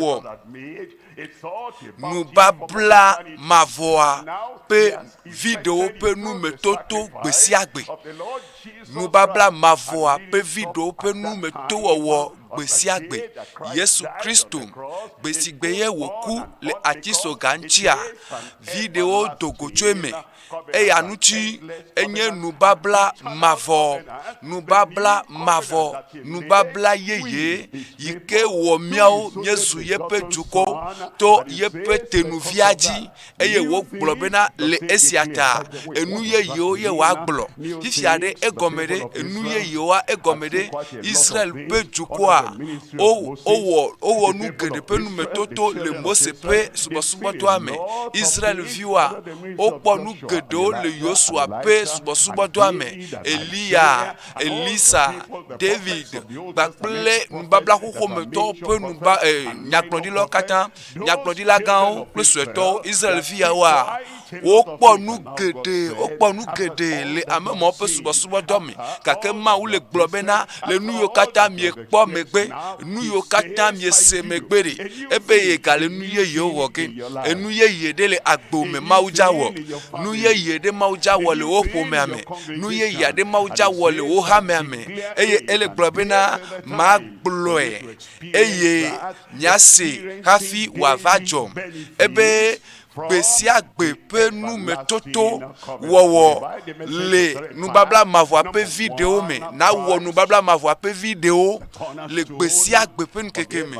wɔ. That made Nubabla mavɔa ƒe viɖewo ƒe numetoto gbesiagbe. Nubabla mavɔa ƒe viɖewo ƒe numetowɔwɔ gbesiagbe. Yesu Kristo, gbesigbe ye wòku le atisoga ŋutia, viɖewo do go tso eme. Eya ŋuti enye nubabla mavɔ, nubabla mavɔ, nubabla yeye yi ke wɔ míawo míezu yeƒe dukɔ to yeƒe tenuvia dzi eye wògblɔ bena le esia ta enu yeyewo ye wòagblɔ. Fifia ɖe egɔme ɖe enu yeyewoa egɔme ɖe Israel ƒe dukɔa wowɔ wowɔ nu geɖe ƒe numetoto le Mose ƒe subɔsubɔdɔa me. Israel viwoa Wokpɔ nu geɖewo le Yosua ƒe subɔsubɔdɔa me, Eliya, Elisa, David, kpakple nubabla xoxometɔwo ƒe nuba, e, nyagblɔɖilawo katã, nyagblɔɖila gãwo kple suetɔwo, Israel-viawoa, wokpɔ nu geɖe, wokpɔ nu geɖe le ame mawo ƒe subɔsubɔdɔ me. Gake Mawu le gblɔ bena, le nu yiwo katã miekpɔ megbe, nu yiwo katã miese megbe ɖe, ebe yegale nu yeyewo wɔ ge. Enu yeye ɖe le agbo me Mawu dza wɔ. Nu yeye ɖe Mawu dza wɔ le wò ƒomea me. Nu yeye aɖe Mawu dza wɔ le wò hamea me. Eye ele gblɔ bena, Magblɔe eye miase hafi wòava dzɔ. Ebe gbe sia gbe ƒe numetoto wɔwɔ le nubabla mavɔa ƒe viɖewo me. Nawɔ nubabla mavɔa ƒe viɖewo le gbe sia gbe ƒe ŋkeke me.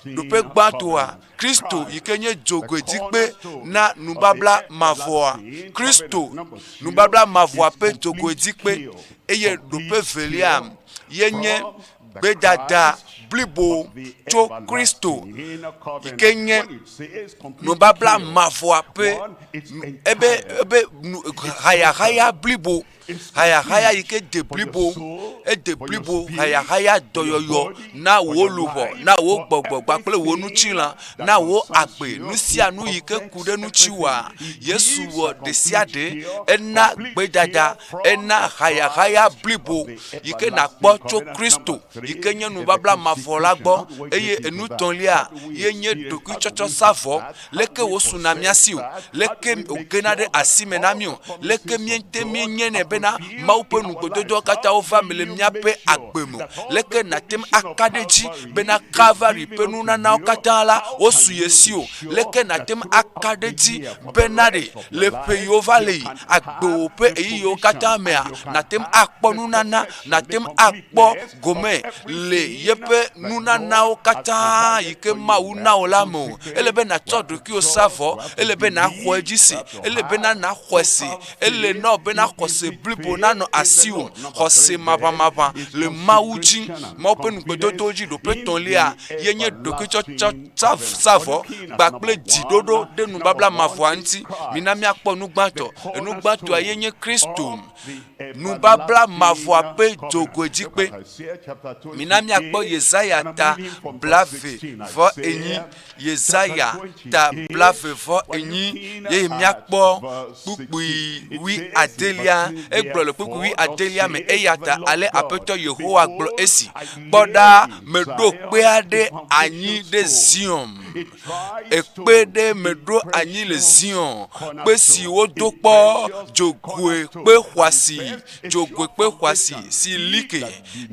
Ɖoƒe gbãtɔa, Kristo yi ke nye dzogoedzikpe na nubabla mavɔa. Kristo, nubabla mavɔa ƒe dzogoedzikpe eye ɖoƒe velia ye nye gbedada blibo tso Kristo yi ke nye nubabla mavɔa ƒe ebe ebe hayahaya blibo. Hayahaya yi ke de blibo, ede blibo, hayahaya dɔyɔyɔ na wò luʋɔ, na wò gbɔgbɔ kpakple wò ŋutilã, na wò agbe, nu sia nu yi ke ku ɖe ŋutiwòa, Yesu wɔ ɖesiaɖe, ena gbedada, ena hayahaya blibo yi ke nàkpɔ tso Kristo yi ke nye nubabla mavɔ la gbɔ. Eye enu tɔ̃lia ye nye ɖokuitsɔtsɔsavɔ. Leke wòsuna mía si o, leke wògena ɖe asi me na mí o, leke míete míenyenɛ bena Mawu ƒe nugbedodowo katã wova eme le míaƒe agbe me o, leke nàte ŋu aka ɖe edzi bena Kalvari ƒe nunanawo katã la wosu ye si o, leke nàte ŋu aka ɖe edzi bena ɖe le ƒe yiwo va le yi agbewò ƒe ɣeyiɣiwo katã mea, nàte ŋu akpɔ nunana, nàte ŋu akpɔ gome le yeƒe nunanawo katã yi ke Mawu na wò la me o. Ele be nàtsɔ ɖokuiwò sa vɔ, ele be nàxɔ edzi se, ele bena nàxɔe se, ele na wò bena xɔse blibo nanɔ asiwò, xɔse maʋamaʋã le Mawu dzi, Mawu ƒe ŋugbedodowo dzi. Ɖoƒe etɔ̃lia ye nye ɖokuitsɔtsɔ sa vɔ kpakple dziɖoɖo ɖe nubabla mavɔa ŋuti. Mina míakpɔ nu gbãtɔ. Enu gbãtɔa ye nye Kristo. Nubabla mavɔa ƒe dzogoedzikpe. Mina míakpɔ Yesaya ta blave vɔ enyi. Yesaya ta blave vɔ enyi ye míakpɔ kpukpui wui adelia. Egblɔ le kpukpui wui adelia me eya ta ale Aƒetɔ Yehowa gblɔ esi, Kpɔ ɖa, meɖo kpe aɖe anyi ɖe Zion. Ekpe ɖe meɖo anyi le Zion, kpe si wodo kpɔ, dzogoe kpe xɔasi, dzogoe kpe xɔasi si li ke.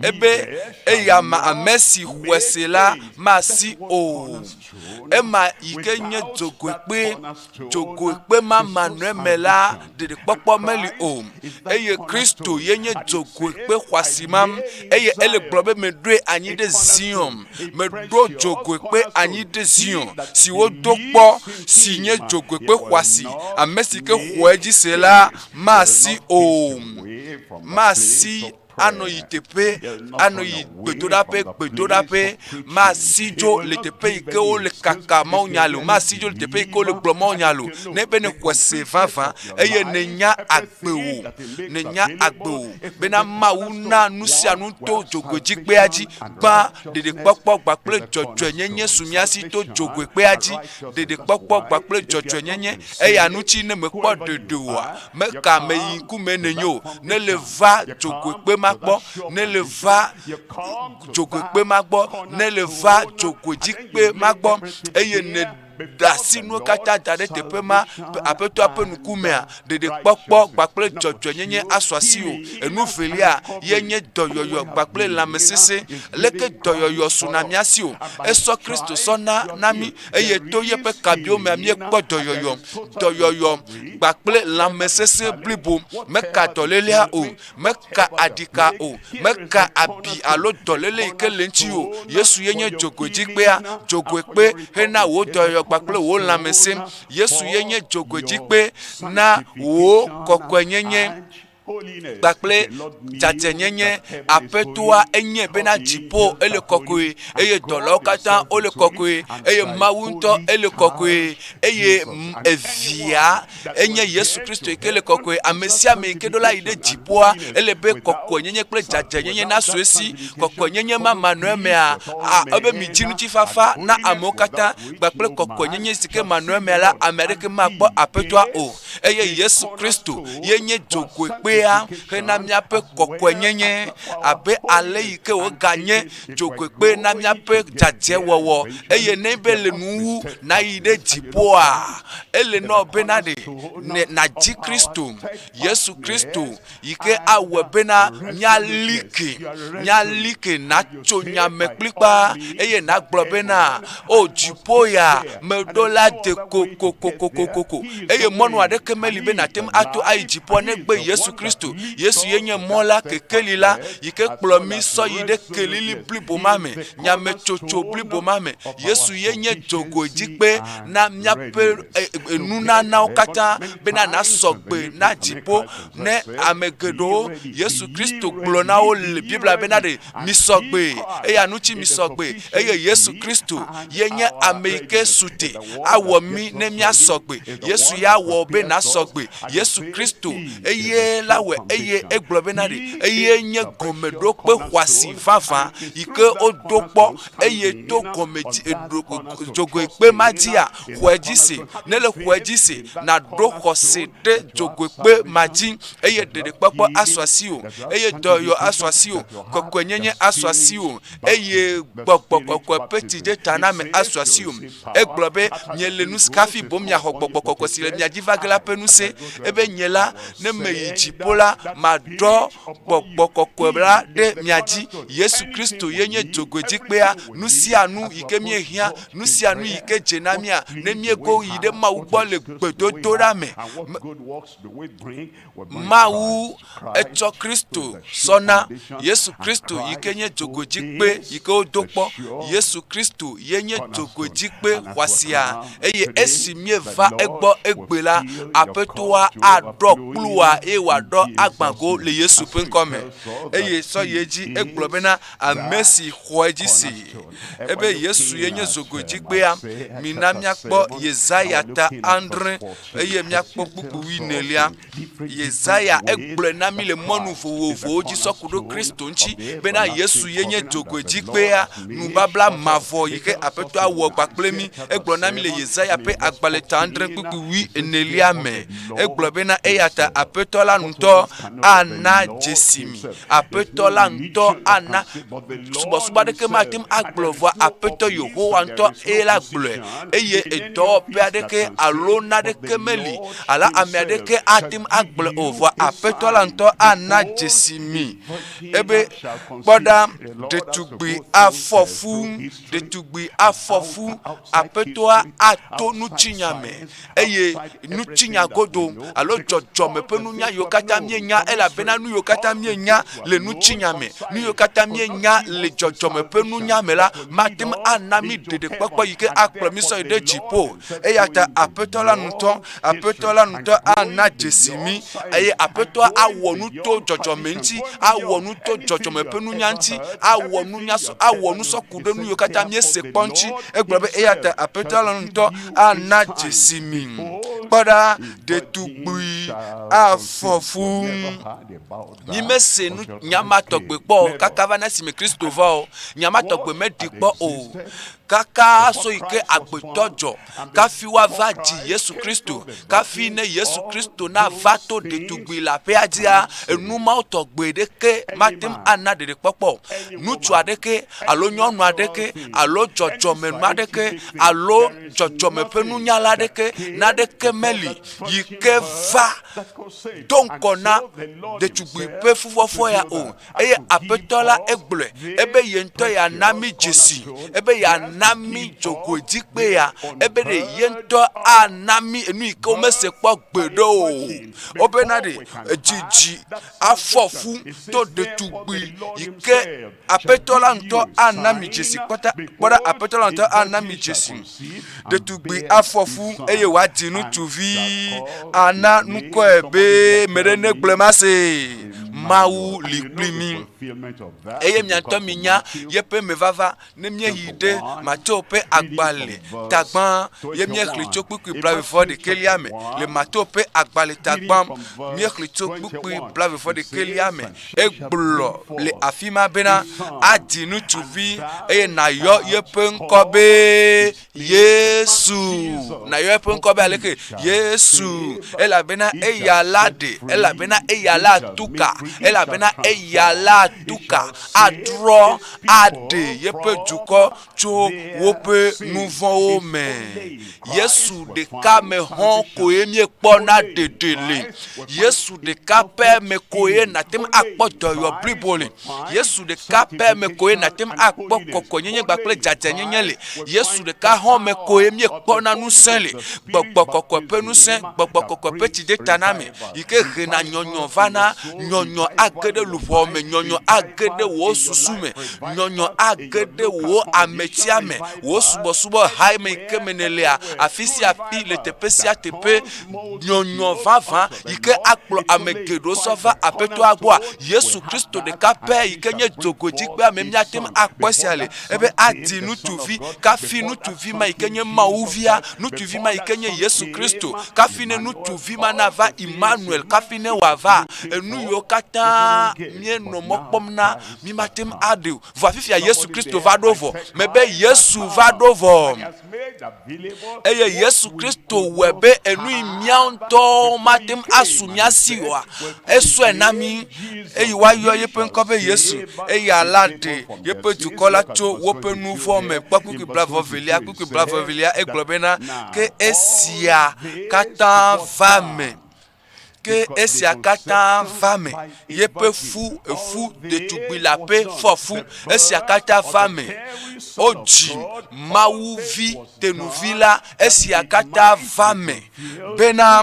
Ebe eya ma ame si xɔe se la masi o. Ema yi ke nye dzogoe kpe, dzogoe kpe ma manɔe la ɖeɖekpɔkpɔ meli o. Eye Kristo ye nye dzogoekpe xɔasi ma. Eye ele gblɔ be meɖoe anyi ɖe Zion. Meɖo dzogoekpe anyi ɖe Zion, si wodo kpɔ, si nye dzogoekpe xɔasi. Ame si ke xɔe edzi se la masi o. Masi anɔ yi teƒe, anɔ yi gbedoɖaƒe, gbedoɖaƒe, masi dzo le teƒe yi ke wole kaka mawunya le o, masi dzo le teƒe yi ke wole gblɔ mawunya le o. Ne be nèxɔe se vavã eye nènya agbewò, nènya agbewò bena Mawu na nu sia nu to dzogoedzikpea dzi, gbã ɖeɖekpɔkpɔ kpakple dzɔdzɔenyenye su mía si to dzogoekpea dzi, ɖeɖekpɔkpɔ kpakple dzɔdzɔenyenye. Eya ŋuti ne mèkpɔ ɖeɖe oa, meka ame yi ŋkume nènye o. Ne le va dzogoekpe ma gbɔ, ne le va dzogoekpe ma gbɔ, ne le va dzogoedzikpe ma gbɔ eye ne. ɖe asi nuwo katã da ɖe teƒe ma Aƒetɔa ƒe ŋkumea, ɖeɖekpɔkpɔ kpakple dzɔdzɔenyenye asu asiwò. Enu velia ye nye dɔyɔyɔ kpakple lãmesesẽ. Leke dɔyɔyɔ suna mía si o? Esɔ Kristo sɔ na na mí eye to yeƒe kabiwo mea míekpɔ dɔyɔyɔ. Dɔyɔyɔ kpakple lãmesesẽ blibo meka dɔlélea o. Meka aɖika o, meka abi alo dɔléle yi ke le ŋuti o. Yesu ye nye dzogoedzikpea, dzogoekpe hena wò dɔyɔyɔ kpakple wò lãmesẽ. Yesu ye nye dzogoedzikpe na wò kɔkɔenyenye kpakple dzadzɛnyenye. Aƒetɔa enye bena dziƒo ele kɔkɔe eye dɔlawo katã wole kɔkɔe eye Mawu ŋutɔ ele kɔkɔe eye evia Enye Yesu Kristo yi ke le kɔkɔe. Ame sia ame yi ke ɖo la yi ɖe dziƒoa, ele be kɔkɔenyenye kple dzadzɛnyenye nasu esi. Kɔkɔenyenye ma manɔ emea, a ebe midzi ŋutifafa na amewo katã kpakple kɔkɔenyenye si ke manɔ emea la, ame aɖeke makpɔ Aƒetɔa o. Eye Yesu Kristo ye nye dzogoekpea hena míaƒe kɔkɔenyenye abe ale yi ke wòganye dzogoekpe na míaƒe dzadzɛwɔwɔ eye ne be le nuwu nayi ɖe dziƒoa, ele nɔ bena ɖe ne nàdzi Kristo, Yesu Kristo, yi ke awɔe bena míali ke, míali ke natso nya me kplikpaa eye nàgblɔ bena, O dziƒo ya, meɖo la de kokokokokoko. Eye mɔnu aɖeke meli be nàte ŋu ato ayi dziƒoa negbe Yesu Kristo. Yesu ye nye mɔ la, kekeli la, yi ke kplɔ mí sɔ yi ɖe kelili blibo ma me, nyametsotso blibo ma me. Yesu ye nye dzogoedzikpe na míaƒe e, e, nunanawo katã bena nàsɔ gbe na dziƒo. Ne ame geɖewo, Yesu Kristo gblɔ na wo le Biblia bena ɖe misɔ gbe, eya ŋuti misɔ gbe. Eye Yesu Kristo ye nye ame yi ke su te awɔ mí ne míasɔ gbe. Yesu ya wɔ be nàsɔ gbe. Yesu Kristo eye la wɔe eye egblɔ bena ɖe eye nye gɔmeɖokpe xɔasi vavã yi ke wodo kpɔ eye to gɔmedzi dzogoekpe ma dzia xɔe dzi se. Ne le xɔe dzi se nàɖo xɔse ɖe dzogoekpe ma dzi eye ɖeɖekpɔkpɔ asu asiwò eye dɔyɔyɔ asu asiwò, kɔkɔenyenye asu asiwò eye gbɔgbɔ kɔkɔe ƒe tsidzedzaname asu asiwò. Egblɔ be, Miele nu hafi boŋ miaxɔ gbɔgbɔ kɔkɔe si le mia dzi va ge la ƒe ŋusẽ. Ebe nye la, ne meyi dziƒo la, maɖɔ gbɔgbɔ kɔkɔe la ɖe mia dzi. Yesu Kristo ye nye dzogoedzikpea. Nu sia nu yi ke míehiã, nu sia nu yi ke dze na mía, ne míego yi ɖe Mawu gbɔ le gbedodoɖa me, Mawu etsɔ Kristo sɔ na Yesu Kristo yi ke nye dzogoedzikpe yi ke wodo kpɔ. Yesu Kristo ye nye dzogoedzikpe xɔasia eye esi míeva egbɔ egbe la, Aƒetɔa aɖɔ kplua eye wòaɖɔ agbãgo le Yesu ƒe ŋkɔ me. Eye sɔ yi edzi egblɔ bena ame si xɔ edzi se ebe Yesu ye nye dzogoedzikpea, mina míakpɔ Yesaya ta adre eye míakpɔ kpukpui wuienelia. Yesaya egblɔe na mí le mɔnu vovovowo dzi sɔ ku ɖo Kristo ŋuti bena Yesu ye nye dzogoedzikpea, nubabla mavɔ yi ke Aƒetɔa wɔ kpakple mí. Egblɔ na mí le Yesaya ƒe agbalẽ ta adre kpukpui wuienelia me. Egblɔ bena eya ta Aƒetɔ la ŋutɔ ana dzesi mi. Aƒetɔ la ŋutɔ ana subɔsubɔ aɖeke mate ŋu agblɔ vɔa Aƒetɔ Yehowa ŋutɔ eye la gblɔe eye edɔwɔƒe aɖeke alo naɖeke meli alo ame aɖeke ate ŋu agblɔe o vɔa Aƒetɔ la ŋutɔ ana dzesi mi ebe kpɔ ɖa ɖetugbui afɔ fu ɖetugbui afɔ fu Aƒetɔa ato ŋutinya me eye ŋutinya godo alo dzɔdzɔme ƒe nunya yiwo katã míenya elabena nu yiwo katã míenya le ŋutinya me, nu yiwo katã míenya le dzɔdzɔme ƒe nunya me la mate ŋu ana mí ɖeɖekpɔkpɔ yi ke akplɔ mí sɔ yi ɖe dziƒo. Eya ta Aƒetɔ la ŋutɔ, Aƒetɔ la ŋutɔ ana dzesi mí eye Aƒetɔa awɔ nu to dzɔdzɔme ŋuti, awɔ nu to dzɔdzɔme ƒe nunya ŋuti, awɔ nunya awɔ nu sɔ ku ɖe nu yiwo katã míese kpɔ ŋuti. Egblɔ be eya ta Aƒetɔ la ŋutɔ ana dzesi mi. Kpɔ ɖa, Ɖetugbui afɔ fu. Mímese nu nya ma tɔgbe kpɔ o kaka va na esime Kristo va o. Nya ma tɔgbe meɖi kpɔ o. Kaka so yi ke agbetɔ dzɔ kafi woava dzi Yesu Kristo, kafi ne Yesu Kristo nava to ɖetugbui le aƒea dzia, enu mawo tɔgbe ɖeke mate ŋu ana ɖeɖekpɔkpɔ o. Ŋutsu aɖeke alo nyɔnu aɖeke alo dzɔdzɔmenu aɖeke alo dzɔdzɔme ƒe nunyala aɖeke naɖeke meli yi ke va do ŋgɔ na ɖetugbui ƒe fufɔfɔ ya o. Eye Aƒetɔ la egblɔe ebe ye ŋutɔ yeana mí dzesi, ebe yeana mí dzogoedzikpe ya, ebe ɖe ye ŋutɔ ana mí enu yi ke womese kpɔ gbeɖe o. Wobena ɖe dzidzi afɔ fu to ɖetugbui yi ke Aƒetɔ la ŋutɔ ana mi dzesi kpɔta, kpɔ ɖa, Aƒetɔ la ŋutɔ ana mi dzesi. Ɖetugbui afɔ fu eye wòadzi ŋutsuvi. Ana ŋkɔe be me ɖe negblɔe mase. Mawu li kpli mí. Eye mia ŋutɔ minya yeƒe mevava ne míeyi ɖe Mateo ƒe agbalẽ tagbã ye míexlẽ tso kpukpui blaeve-vɔ-ɖekɛlia me. Le Mateo ƒe agbalẽ tagbã míexlẽ tso kpukpui blaeve-vɔ-ɖekɛlia me. Egblɔ le afi ma bena, Adi ŋutsuvi eye nàyɔ yeƒe ŋkɔ be Yesu. Nàyɔ eƒe ŋkɔ be aleke? Yesu. Elabena eya la ɖe, elabena eya la tu ka, elabena eya la tu ka atrɔ aɖe yeƒe dukɔ tso woƒe nu vɔ̃wo me. Yesu ɖeka me hɔ̃ koe míekpɔna ɖeɖe le. Yesu ɖeka pɛ me koe nàte ŋu akpɔ dɔyɔ blibo le. Yesu ɖeka pɛ me koe nàte ŋu akpɔ kɔkɔenyenye kpakple dzadzɛnyenye le. Yesu ɖeka hɔ̃ me koe míekpɔna ŋusẽ le. Gbɔgbɔ kɔkɔe ƒe ŋusẽ, gbɔgbɔ kɔkɔe ƒe tsidetaname yi ke hena nyɔnyɔ vana, nyɔnyɔ age ɖe luʋɔ me, nyɔnyɔ age ɖe wò susu me, nyɔnyɔ age ɖe wò ametia me, wò subɔsubɔ ha me yi ke me nèlea, afi sia afi le teƒe sia teƒe, nyɔnyɔ vavã yi ke akplɔ ame geɖewo sɔ va Aƒetɔa gbɔa, Yesu Kristo ɖeka pɛ yi ke nye dzogoedzikpea me míate ŋu akpɔ esia le. Ebe adi ŋutsuvi, kafi ŋutsuvi ma yi ke nye Mawuvia, ŋutsuvi ma yi ke nye Yesu Kristo, kafi ne ŋutsuvi ma nava Emmanuel, kafi ne wòava, enu yiwo katã míenɔ mɔ kpɔm na, mímate ŋu aɖe o. Vɔa fifia Yesu Kristo va ɖo vɔ. Mebe Yesu va ɖo vɔ. Eye Yesu Kristo wɔe be enu yi mía ŋutɔwo mate ŋu asu mía si oa, esɔe na mí eye woayɔ yeƒe ŋkɔ be Yesu. Eya la ɖe yeƒe dukɔ la tso woƒe nu vɔ̃ me. Kpɔ kpukpui blaeve-vɔ-evelia, kpukpui blaeve-vɔ-evelia, egblɔ bena, Ke esia katã va eme. Ke esia katã va me. Yeƒe fu, efu ɖetugbui leaƒe fɔ fu. Esia katã va me. Wodzi Mawuvi tenuvi la. Esia katã va me bena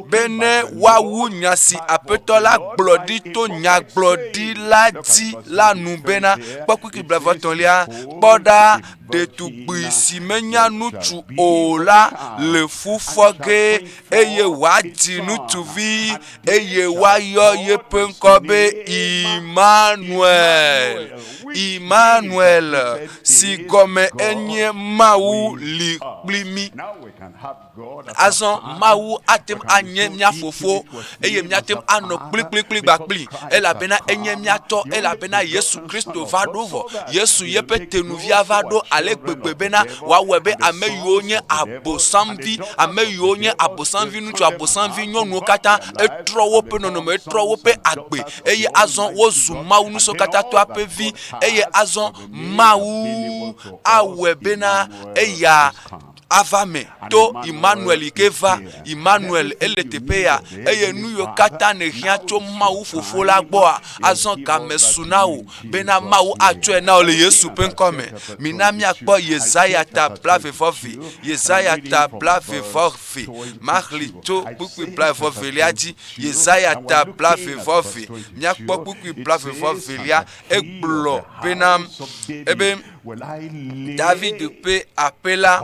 bene woawu nya si Aƒetɔ la gblɔ ɖi to nyagblɔɖila dzi la nu bena, kpɔ kpukpui blaeve-vɔ-etɔ̃lia, Kpɔ ɖa, ɖetugbui si menya ŋutsu o la le fu fɔ ge eye wòadzi ŋutsuvi, eye woayɔ yeƒe ŋkɔ be Imanuel. Imanuel, si gɔme enye Mawu li kpli mí. Azɔ Mawu ate ŋu anye mía Fofo eye míate ŋu anɔ kplikplikpli kpakpli elabena enye mía Tɔ elabena Yesu Kristo va ɖo vɔ. Yesu yeƒe tenuvia va ɖo ale gbegbe bena wòawɔe be ame yiwo nye abosamvi, ame yiwo nye abosamvi ŋutsu, abosamvi nyɔnuwo katã, etrɔ woƒe nɔnɔme, etrɔ woƒe agbe eye azɔ wozu Mawu Ŋusẽkatãtɔa ƒe vi eye azɔ Mawu awɔe bena eya ava me to Emmanuel yi ke va. Emmanuel ele teƒe ya eye nu yiwo katã nèhiã tso Mawu Fofo la gbɔa, azɔ game su na wò bena Mawu atsɔe na wò le Yesu ƒe ŋkɔ me. Mina míakpɔ Yesaya ta blaeve-vɔ-eve. Yesaya ta blaeve-vɔ-eve. Maxlẽ tso kpukpui blaeve-vɔ-evelia dzi. Yesaya ta blaeve-vɔ-eve. Míakpɔ kpukpui blaeve-vɔ-evelia. Egblɔ bena, ebe, David ƒe aƒe la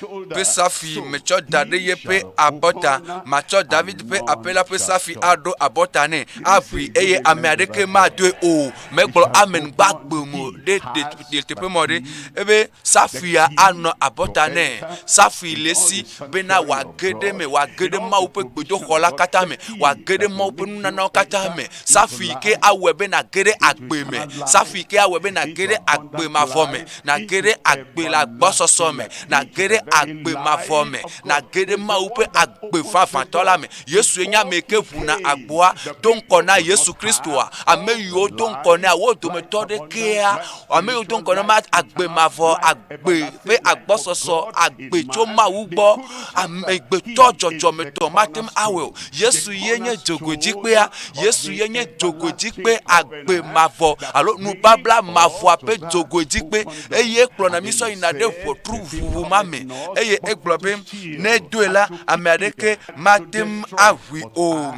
ƒe safui metsɔ da ɖe yeƒe abɔta. Matsɔ David ƒe aƒe la ƒe safui aɖo abɔta nɛ, aʋui eye ame aɖeke madoe o. Megblɔ amen gbagbe mo ɖe. ɖe le teƒe mɔ ɖe ebe safuia anɔ abɔta nɛ. Safui le esi bena wòage ɖe eme, wòage ɖe Mawu ƒe gbedoxɔ la katã me, wòage ɖe Mawu ƒe nunanawo katã me. Safui yi ke awɔe be nàge ɖe agbe me. Safui yi ke awɔe be nàge ɖe agbe mavɔ me, nàge ɖe agbe le agbɔsɔsɔ me, nàge ɖe agbe mavɔ me, nàge ɖe Mawu ƒe agbe vavãtɔ la me. Yesue nye ame yi ke ʋuna agboa do ŋkɔ na Yesu Kristoa. Ame yiwo do ŋkɔ nɛa, wo dometɔ ɖekea, ame yiwo do ŋkɔ na ma agbe mavɔ, agbe ƒe agbɔsɔsɔ, agbe tso Mawu gbɔ, amegbetɔ dzɔdzɔmetɔ mate ŋu awɔe o. Yesu ye nye dzogoedzikpea. Yesu ye nye dzogoedzikpe agbe mavɔ alo nubabla mavɔa ƒe dzogoedzikpe eye kplɔna mí sɔ yina ɖe ʋɔtru ʋuʋu ma me. Eye egblɔ be ne edoe la, ame aɖeke mate ŋu aʋui o.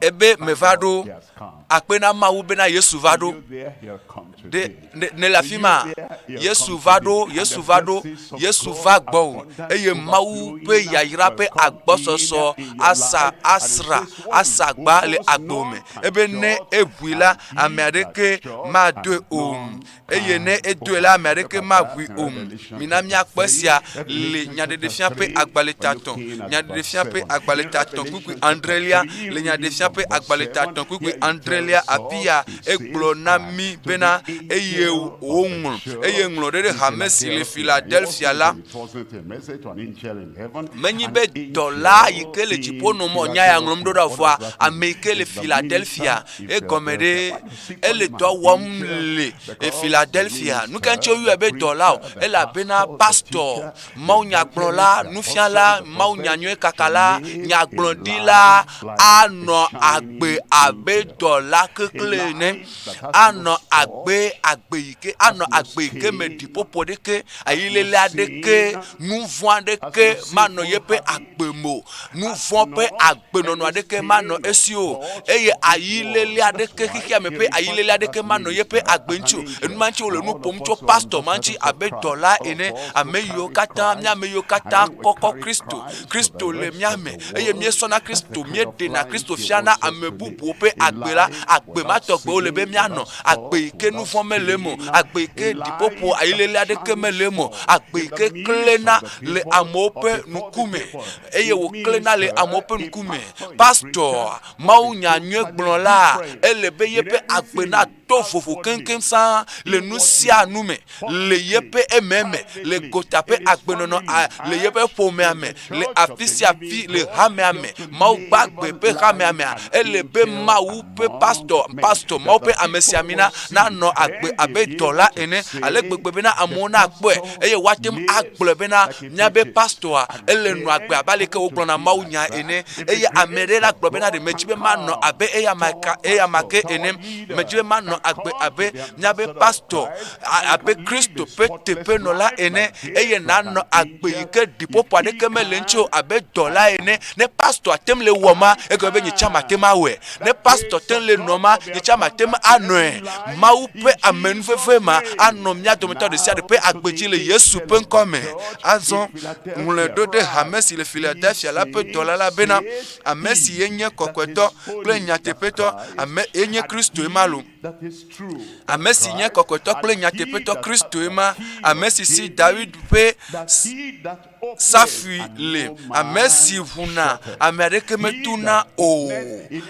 Ebe meva ɖo. Akpe na Mawu bena Yesu va ɖo. Ɖe ne le afi ma? Yesu va ɖo, Yesu va ɖo, Yesu va gbɔwò eye Mawu ƒe yayra ƒe agbɔsɔsɔ asa asra asa gba le agbo me. Ebe ne eʋui la, ame aɖeke madoe o. Eye ne edoe la, ame aɖeke maʋui o. Mina míakpɔ esia le Nyaɖeɖefia ƒe agbalẽ tatɔ̃, Nyaɖeɖefia ƒe agbalẽ tatɔ̃ kpukpui adrelia, le Nyaɖeɖefia ƒe agbalẽ tatɔ̃ kpukpui adrelia, afi ya egblɔ na mí bena, Eye woŋlɔ, eye ŋlɔ ɖe ɖe hame si le Filadelfia la. Menye be dɔla yi ke le dziƒo nɔ mɔ nya ya ŋlɔm ɖo ɖa o, vɔa ame yi ke le Filadelfia egɔme ɖe ele dɔ wɔm le Philadelphia. Nu ka ŋuti woyɔe be dɔla o? Elabena pastor, mawunyagblɔla, nufiala, mawunyanyuiekakala, nyagblɔɖila anɔ agbe abe dɔla kekle ene. Anɔ agbe agbe yi ke anɔ agbe yi ke me ɖiƒoƒo ɖeke, ayilele aɖeke, nu vɔ̃ aɖeke manɔ yeƒe agbe me o. Nu vɔ̃ ƒe agbenɔnɔ aɖeke manɔ esi o eye ayilele aɖeke xexea me ƒe ayilele aɖeke manɔ yeƒe agbe ŋuti o. Enu ma ŋuti wole nu ƒom tso pastor ma ŋuti abe dɔla ene. Ame yiwo katã mía ame yiwo katã kɔkɔ Kristo, Kristo le mía me eye míesɔna Kristo, míeɖena Kristo fiana ame bubuwo ƒe agbe la, agbe ma tɔgbe wole be míanɔ. Agbe yi ke nu vɔ̃ mele eme o, agbe yi ke ɖiƒoƒo ayilele aɖeke mele eme o, agbe yi ke klẽna le amewo ƒe ŋkume eye wòklẽna le amewo ƒe ŋkume. Pastor, mawunya nyui gblɔla, ele be yeƒe agbe nato vovo keŋkeŋ sã le nu sia nu me, le yeƒe ememe, le gota ƒe agbenɔnɔ, le yeƒe ƒomea me, le afi sia afi le hamea me, Mawu gbagbe ƒe hamea mea, ele be Mawu ƒe pastor, pastor, Mawu ƒe amesiamina nanɔ agbe abe dɔla ene, ale gbegbe bena amewo nakpɔe eye woate ŋu agblɔe bena míabe pastora ele nɔ agbe abe aleke wogblɔna mawunya ene. Eye ame ɖe la gblɔ bena ɖe medzi be manɔ abe eyama ka eyama ke ene, medzi be manɔ agbe abe míabe pastor abe Kristo ƒe teƒenɔla ene eye nànɔ agbe yi ke ɖiƒoƒo aɖeke mele eŋuti o abe dɔla ene. Ne pastor te ŋu le wɔ ma, egɔme be nye tsã mate ŋu awɔe. Ne pastor te ŋu le nɔ ma, nye tsã mate ŋu anɔe. Mawu ƒe amenuveve ma anɔ mía dometɔ ɖe sia ɖe ƒe agbe dzi le Yesu ƒe ŋkɔ me. Azɔ ŋlɔe ɖo ɖe hame si le Filadelfia la ƒe dɔla la bena, Ame si ye nye kɔkɔetɔ kple nyateƒetɔ, ame ye nye Kristoe ma lo. Ame si nye kɔkɔetɔ kple nyateƒetɔ Kristoe ma, ame si si Dawid ƒe safui le, ame si ʋuna ame aɖeke metuna o,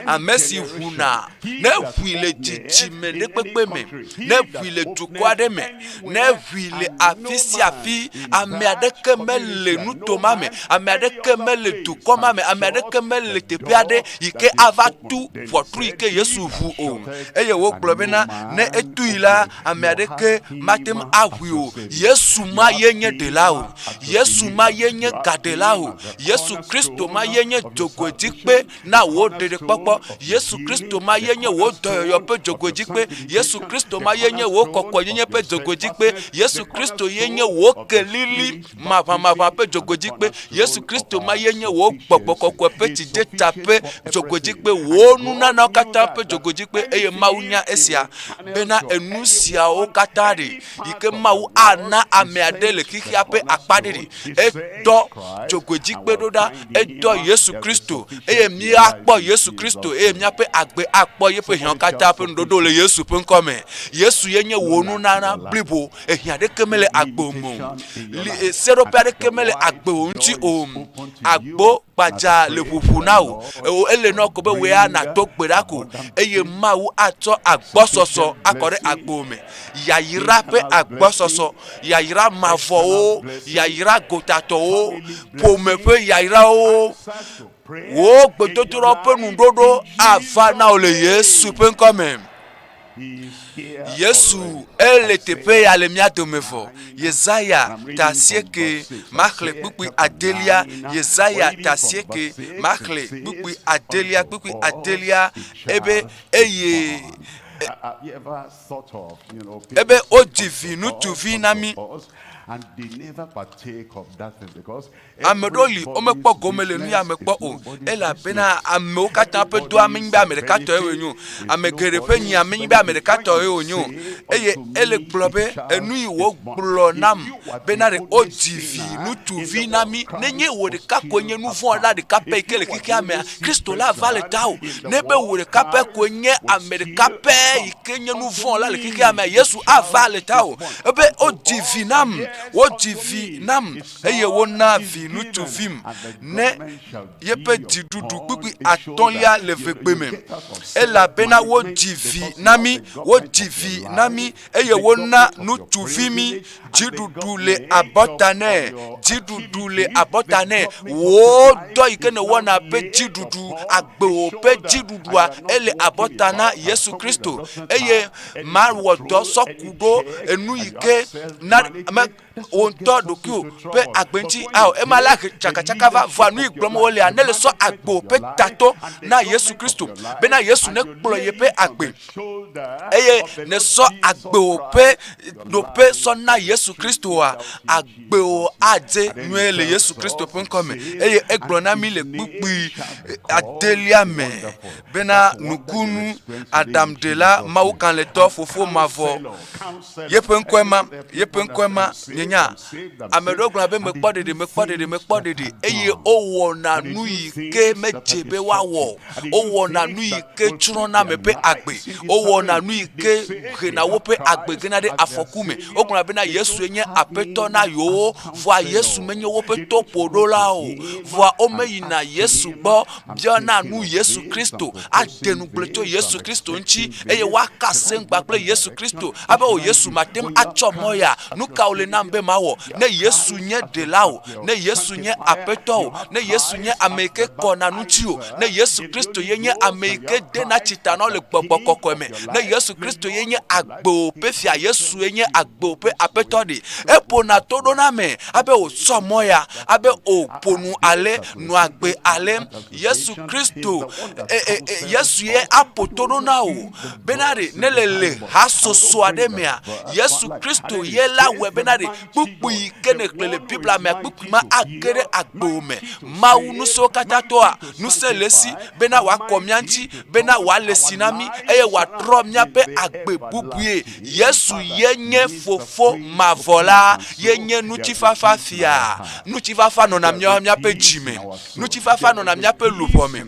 ame si ʋuna ne ʋui le dzidzime ɖe kpekpe me, ne ʋui le dukɔ aɖe me, ne ʋui le afi sia afi, ame aɖeke mele nuto ma me, ame aɖeke mele dukɔ ma me, ame aɖeke mele teƒe aɖe yi ke ava tu ʋɔtru yi ke Yesu ʋu o. Eye wogblɔ bena, ne etui la, ame aɖeke mate ŋu aʋui o. Yesu ma ye nye ɖela o. Yesu ma ye nye gaɖela o. Yesu Kristo ma ye nye dzogoedzikpe na wò ɖeɖekpɔkpɔ. Yesu Kristo ma ye nye wò dɔyɔyɔ ƒe dzogoedzikpe. Yesu Kristo ma ye nye wò kɔkɔenyenye ƒe dzogoedzikpe. Yesu Kristo ye nye wò kelili maʋamaʋã ƒe dzogoedzikpe. Yesu Kristo ma ye nye wò gbɔgbɔ kɔkɔe ƒe tsidzeta ƒe dzogoedzikpe, wò nunanawo katã ƒe dzogoedzikpe eye Mawu nya esia bena enu siawo katã ɖi yi ke Mawu ana ame aɖe le xexea ƒe akpa ɖe ɖi. Edɔ dzogoedzikpe ɖo ɖa, edɔ Yesu Kristo eye míakpɔ Yesu Kristo eye míaƒe agbe akpɔ yeƒe hiãwo katã ƒe nuɖoɖo le Yesu ƒe ŋkɔ me. Yesu ye nye wò nunana blibo. Ehiã aɖeke mele agbe me o. Li, seɖoƒe aɖeke mele agbewò ŋuti o. Agbo gbadza le ʋuʋu na wò. Eo ele nɔ ko be wò ya nàdo gbe ɖa ko eye Mawu atsɔ agbɔsɔsɔ akɔ ɖe agbewò me. Yayra ƒe agbɔsɔsɔ, yayra mavɔwo, yayra gotatɔwo, ƒome ƒe yayrawo, wò gbedodoɖa ƒe nuɖoɖo ava na wò le Yesu ƒe ŋkɔ me. Yesu ele teƒe ya le mía dome vɔ. Yesaya ta asieke maxlẽ kpukpui adelia. Yesaya ta asieke maxlẽ kpukpui adelia kpukpui adelia ebe eye ebe wodzi vi ŋutsuvi na mí. Ame ɖewo li womekpɔ gome le nu ya me kpɔ o elabena amewo katã ƒe dɔa menye be ame ɖeka tɔe wònye o. Ame geɖe ƒe nyia menye be ame ɖeka tɔe wònye o. Eye ele gblɔ be enu yi wògblɔ nam bena ɖe wodzi vi ŋutsuvi na mí. Nenye wò ɖeka koe nye nu vɔ̃ la ɖeka pɛ yi ke le xexea mea, Kristo la va le tawò. Ne be wò ɖeka pɛ koe nye ame ɖeka pɛ yi ke nye nu vɔ̃ la le xexea mea, Yesu ava le tawò. Ebe wodzi vi nam, wodzi vi nam. eye wona vi ŋutsuvim ne yeƒe dziɖuɖu kpukpui atɔ̃lia le vegbe me. Elabena wodzi vi na mí, wodzi vi na mí, eye wona ŋutsuvi mí. Dziɖuɖu le abɔta nɛ, dziɖuɖu le abɔta nɛ. Wò dɔ yi ke nèwɔna ƒe dziɖuɖu, agbewò ƒe dziɖuɖua, ele abɔta na Yesu Kristo. Eye mawɔ dɔ sɔ ku ɖo enu yi ke na me. wò ŋutɔ ɖokuiwò ƒe agbe ŋuti. Ao, ema la he tsakatsaka va. Vɔa nu yi gblɔm wolea, ne le sɔ agbo ƒe tatɔ na Yesu Kristo bena Yesu nekplɔ yeƒe agbe eye nèsɔ agbewò ƒe ɖoƒe sɔ na Yesu Kristoa, agbewò adze nyuie le Yesu Kristo ƒe ŋkɔ me. Eye egblɔ na mí le kpukpui adelia me bena nukunu, Aɖaŋuɖela, Mawu kalẽtɔ, Fofo mavɔ, Yeƒe ŋkɔe ma, yeƒe ŋkɔe ma, mienya. Ame ɖewo gblɔna be mekpɔ ɖeɖe, mekpɔ ɖeɖe, mekpɔ ɖeɖe eye wowɔna nu yi ke medze be woawɔ o. Wowɔna nu yi ke tsrɔ̃na ame ƒe agbe. Wowɔna nu yi ke hena woƒe agbe gena ɖe afɔku me. Wogblɔna bena Yesue nye Aƒetɔ na yewo, vɔa Yesu menye woƒe toƒoɖola o. Vɔa womeyina Yesu gbɔ biana nu Yesu Kristo, ade ŋugble tso Yesu Kristo ŋuti eye woaka asem kple Yesu Kristo abe o Yesu mate ŋu atsɔ mɔ ya, nu ka wòle nam be mawɔ? Ne Yesu nye ɖela o, ne Yesu nye Aƒetɔ o, ne Yesu nye ame yi ke kɔna nu ŋuti o, ne Yesu Kristo ye nye ame yi ke dena tsi ta na wo le gbɔgbɔ kɔkɔe me, ne Yesu Kristo ye nye agbewo ƒe fia, Yesu ye nye agbewo ƒe Aƒetɔ ɖe, eƒona to ɖo na ame abe wòtsɔ mɔ ya, abe wòƒo nu ale, nɔ agbe ale. Yesu Kristo, e, e, e, Yesu ye aƒo to ɖo na wò bena ɖe ne le le hasoso aɖe mea, Yesu Kristo ye la wɔe bena ɖe kpukpui yi ke nèxlẽ le Biblia mea, kpukpui ma age ɖe agbewò me. Mawu ŋusẽwo katã tɔa, ŋusẽ le esi bena wòakɔ mía ŋuti, bena wòale si na mí eye wòatrɔ míaƒe agbe bubue. Yesu ye nye Fofo mavɔ la, ye nye ŋutifafa fia. Ŋutifafa nɔna míaƒe dzi me. Ŋutifafa nɔna míaƒe luʋɔ me.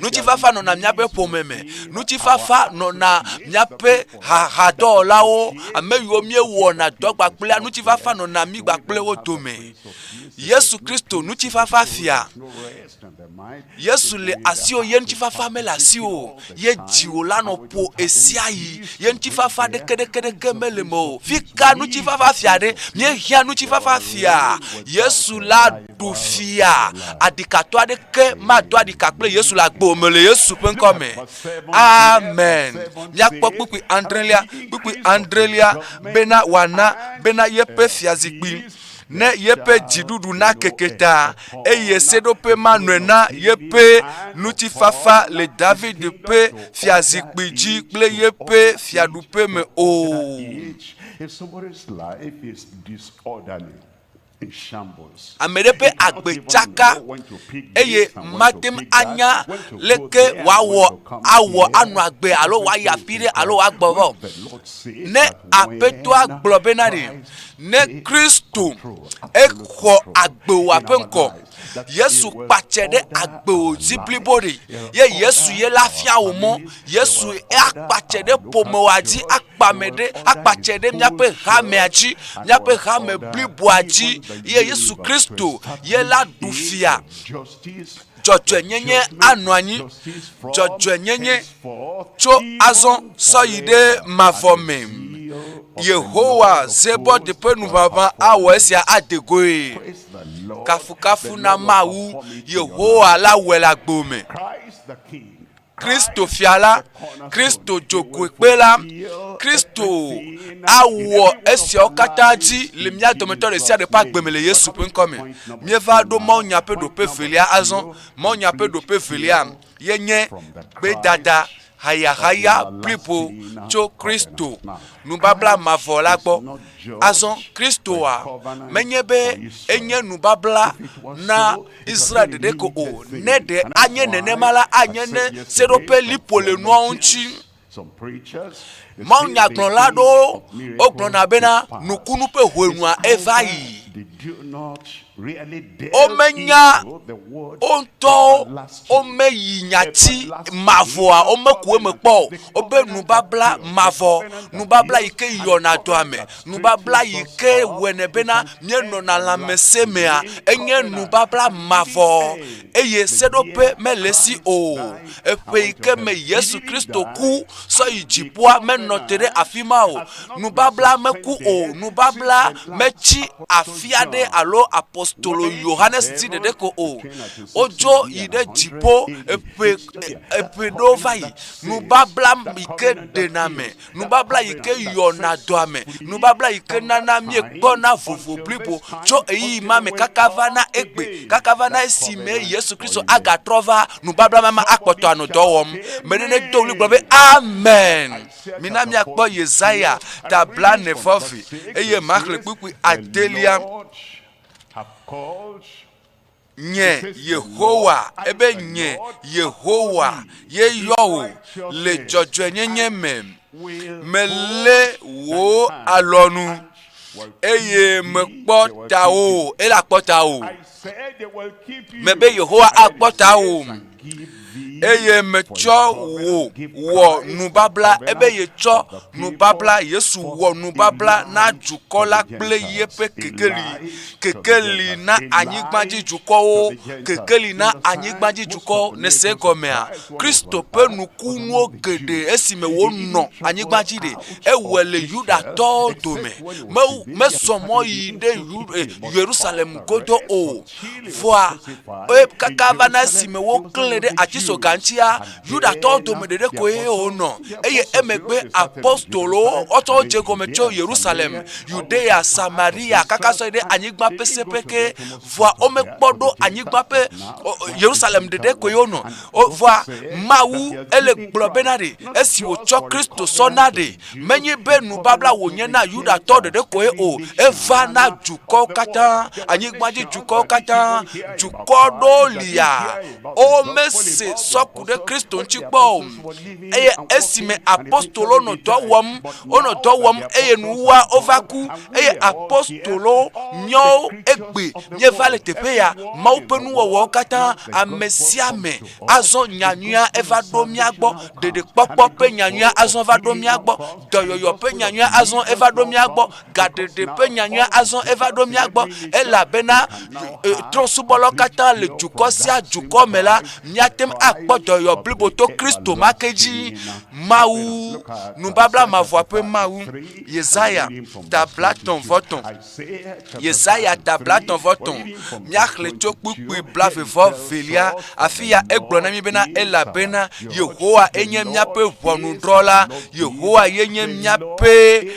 Ŋutifafa nɔna míaƒe ƒome me. Ŋutifafa nɔna míaƒe hadɔwɔlawo, ame yiwo míewɔna dɔ kpakplea, ŋutifafa nɔna mí kpakple wo dome. Yesu Kristo ŋutifafa fia. Yesu le asiwò, ye ŋutifafa mele asiwò o. Ye dziwò la nɔ ƒo ɣesiaɣi. Ye ŋutifafa ɖekeɖekeɖeke mele me o. Fi ka ŋutifafa fia ɖe? Míehiã ŋutifafa fia. Yesu la ɖu fia. Aɖikatɔ aɖeke mado aɖika kple Yesu le agbo me le Yesu ƒe ŋkɔ me. Amen. Míakpɔ kpukpui adrelia, kpukpui adrelia bena wòana bena yeƒe fiazikpui ne yeƒe dziɖuɖu nakeke ta, eye seɖoƒe manɔe na yeƒe ŋutifafa le David ƒe fiazikpui dzi kple yeƒe fiaɖuƒe me o. Ame ɖe ƒe agbe tsaka eye mate ŋu anya leke wòawɔ awɔ anɔ agbe alo wòayi afi ɖe alo wòagbɔ va o. Ne Aƒetɔa gblɔ bena ɖe, ne Kristo exɔ agbewòa ƒe ŋkɔ, Yesu kpatse ɖe agbewò dzi blibo ɖe, ye Yesu ye la fia wò mɔ, Yesu akpatse ɖe ƒomewòa dzi, akpame ɖe, akpatse ɖe míaƒe hamea dzi, míaƒe hame bliboa dzi, ye Yesu Kristo ye la ɖu fia. Dzɔdzɔenyenye anɔ anyi, dzɔdzɔenyenye tso azɔ sɔ yi ɖe mavɔ me. Yehowa Zebɔt ƒe nuʋaʋã awɔ esia ade goe. Kafukafu na Mawu, Yehowa la wɔe le agbo me. Kristo Fia la, Kristo dzogoekpe la, Kristo awɔ esiawo katã dzi le mía dometɔ ɖe sia ɖe ƒe agbe me le Yesu ƒe ŋkɔ me. Míeva ɖo mawunya ƒe ɖoƒe evelia azɔ. Mawunya ƒe ɖoƒe evelia ye nye gbedada hayahaya blibo tso Kristo nubabla mavɔ la gbɔ. Azɔ Kristoa menye be enye nubabla na Israel ɖeɖe ko o. Ne ɖe anye nenema la, anye ne seɖoƒe liƒo le nuawo ŋuti. Mawunyagblɔla aɖewo wogblɔna bena nukunu ƒe ʋenua eva yi. Womenya wo ŋutɔwo womeyi nyati mavɔa womeku eme kpɔ o. Wobe nubabla mavɔ, nubabla yi ke yɔna dɔ ame, nubabla yi ke wɔnɛ bena míenɔna lãmesẽ mea, enye nubabla mavɔ eye seɖoƒe mele esi o. Eƒe yi ke me Yesu Kristo ku sɔ yi dziƒoa menɔ te ɖe afi ma o. Nubabla meku o. Nubabla metsi afi aɖe alo apostolo Yohanes dzi ɖeɖe ko o. Wodzo yi ɖe dziƒo eƒe eƒe ɖewo va yi. Nubabla yi ke ɖena ame, nubabla yi ke yɔna dɔ ame, nubabla yi ke nana míekpɔna vovo blibo tso ɣeyiɣi ma me kaka va na egbe, kaka va na esime Yesu Kristo agatrɔ va, nubabla ma ma akpɔtɔ anɔ dɔ wɔm. Ame ɖe nedo ɣli gblɔ be amen. Mina míakpɔ Yesaya ta blaene-vɔ-eve eye maxlẽ kpukpui adelia. Nye Yehowa, ebe nye Yehowa ye yɔ wò le dzɔdzɔenyenye me. Melé wò alɔnu eye mekpɔ tawò. Ele akpɔ tawò. Mebe Yehowa akpɔ tawò. Eye metsɔ wò wɔ nubabla, ebe yetsɔ nubabla, Yesu wɔ nubabla na dukɔ la kple yeƒe kekeli, kekeli na anyigbadzi dukɔwo, kekeli na anyigbadzi dukɔwo. Nèse egɔmea? Kristo ƒe nukunuwo geɖe esime wònɔ anyigba dzi ɖe, ewɔe le Yudatɔwo dome. Mewu, mesɔ mɔ yi ɖe Yu, Yerusalem godo o. Vɔa, eye kaka va na esime woklẽ ɖe atisoga ŋutia, Yudatɔwo dome ɖeɖe koe wònɔ. Eye emegbe apostolowo wotsɔ wo dze gɔme tso Yerusalem, Yudea, Samaria, kaka sɔ yi ɖe anyigba ƒe seƒe ke. Vɔa womekpɔ ɖo anyigba ƒe Yerusalem ɖeɖe koe wonɔ. Vɔa Mawu ele gblɔ bena ɖe esi wòtsɔ Kristo sɔ na ɖe Menye be nubabla wònye na Yudatɔ ɖeɖe koe o, eva na dukɔwo katã, anyigbadzi dukɔwo katã. Dukɔ ɖewo lia, womese sɔ ku ɖe Kristo ŋuti kpɔ o. Eye esime apostolowo nɔ dɔ wɔm, wonɔ dɔ wɔm eye nuwuwua wova ku eye apostolowo míawo egbe míeva le teƒe ya. Mawu ƒe nuwɔwɔwo katã, ame sia ame Azɔ nyanyuia eva ɖo mía gbɔ. Ɖeɖekpɔkpɔ ƒe nyanyuia azɔ va ɖo mía gbɔ. Dɔyɔyɔ ƒe nyanyuia azɔ eva ɖo mía gbɔ. Gaɖeɖe ƒe nyanyuia azɔ eva ɖo mía gbɔ. Elabena e, trɔ̃subɔlawo katã le dukɔ sia dukɔ me la, míate ŋu akpɔ dɔyɔyɔ blibo to Kristo ma ke dzi. Mawu, nubabla mavɔa ƒe Mawu. Yesaya ta 33. Yesaya ta 33, míaxlẽ tso kpukpui blaeve-vɔ-evelia. Afi ya egblɔ na mí bena, Elabena Yehowa enye míaƒe ʋɔnudrɔ̃la, Yehowa ye nye míaƒe.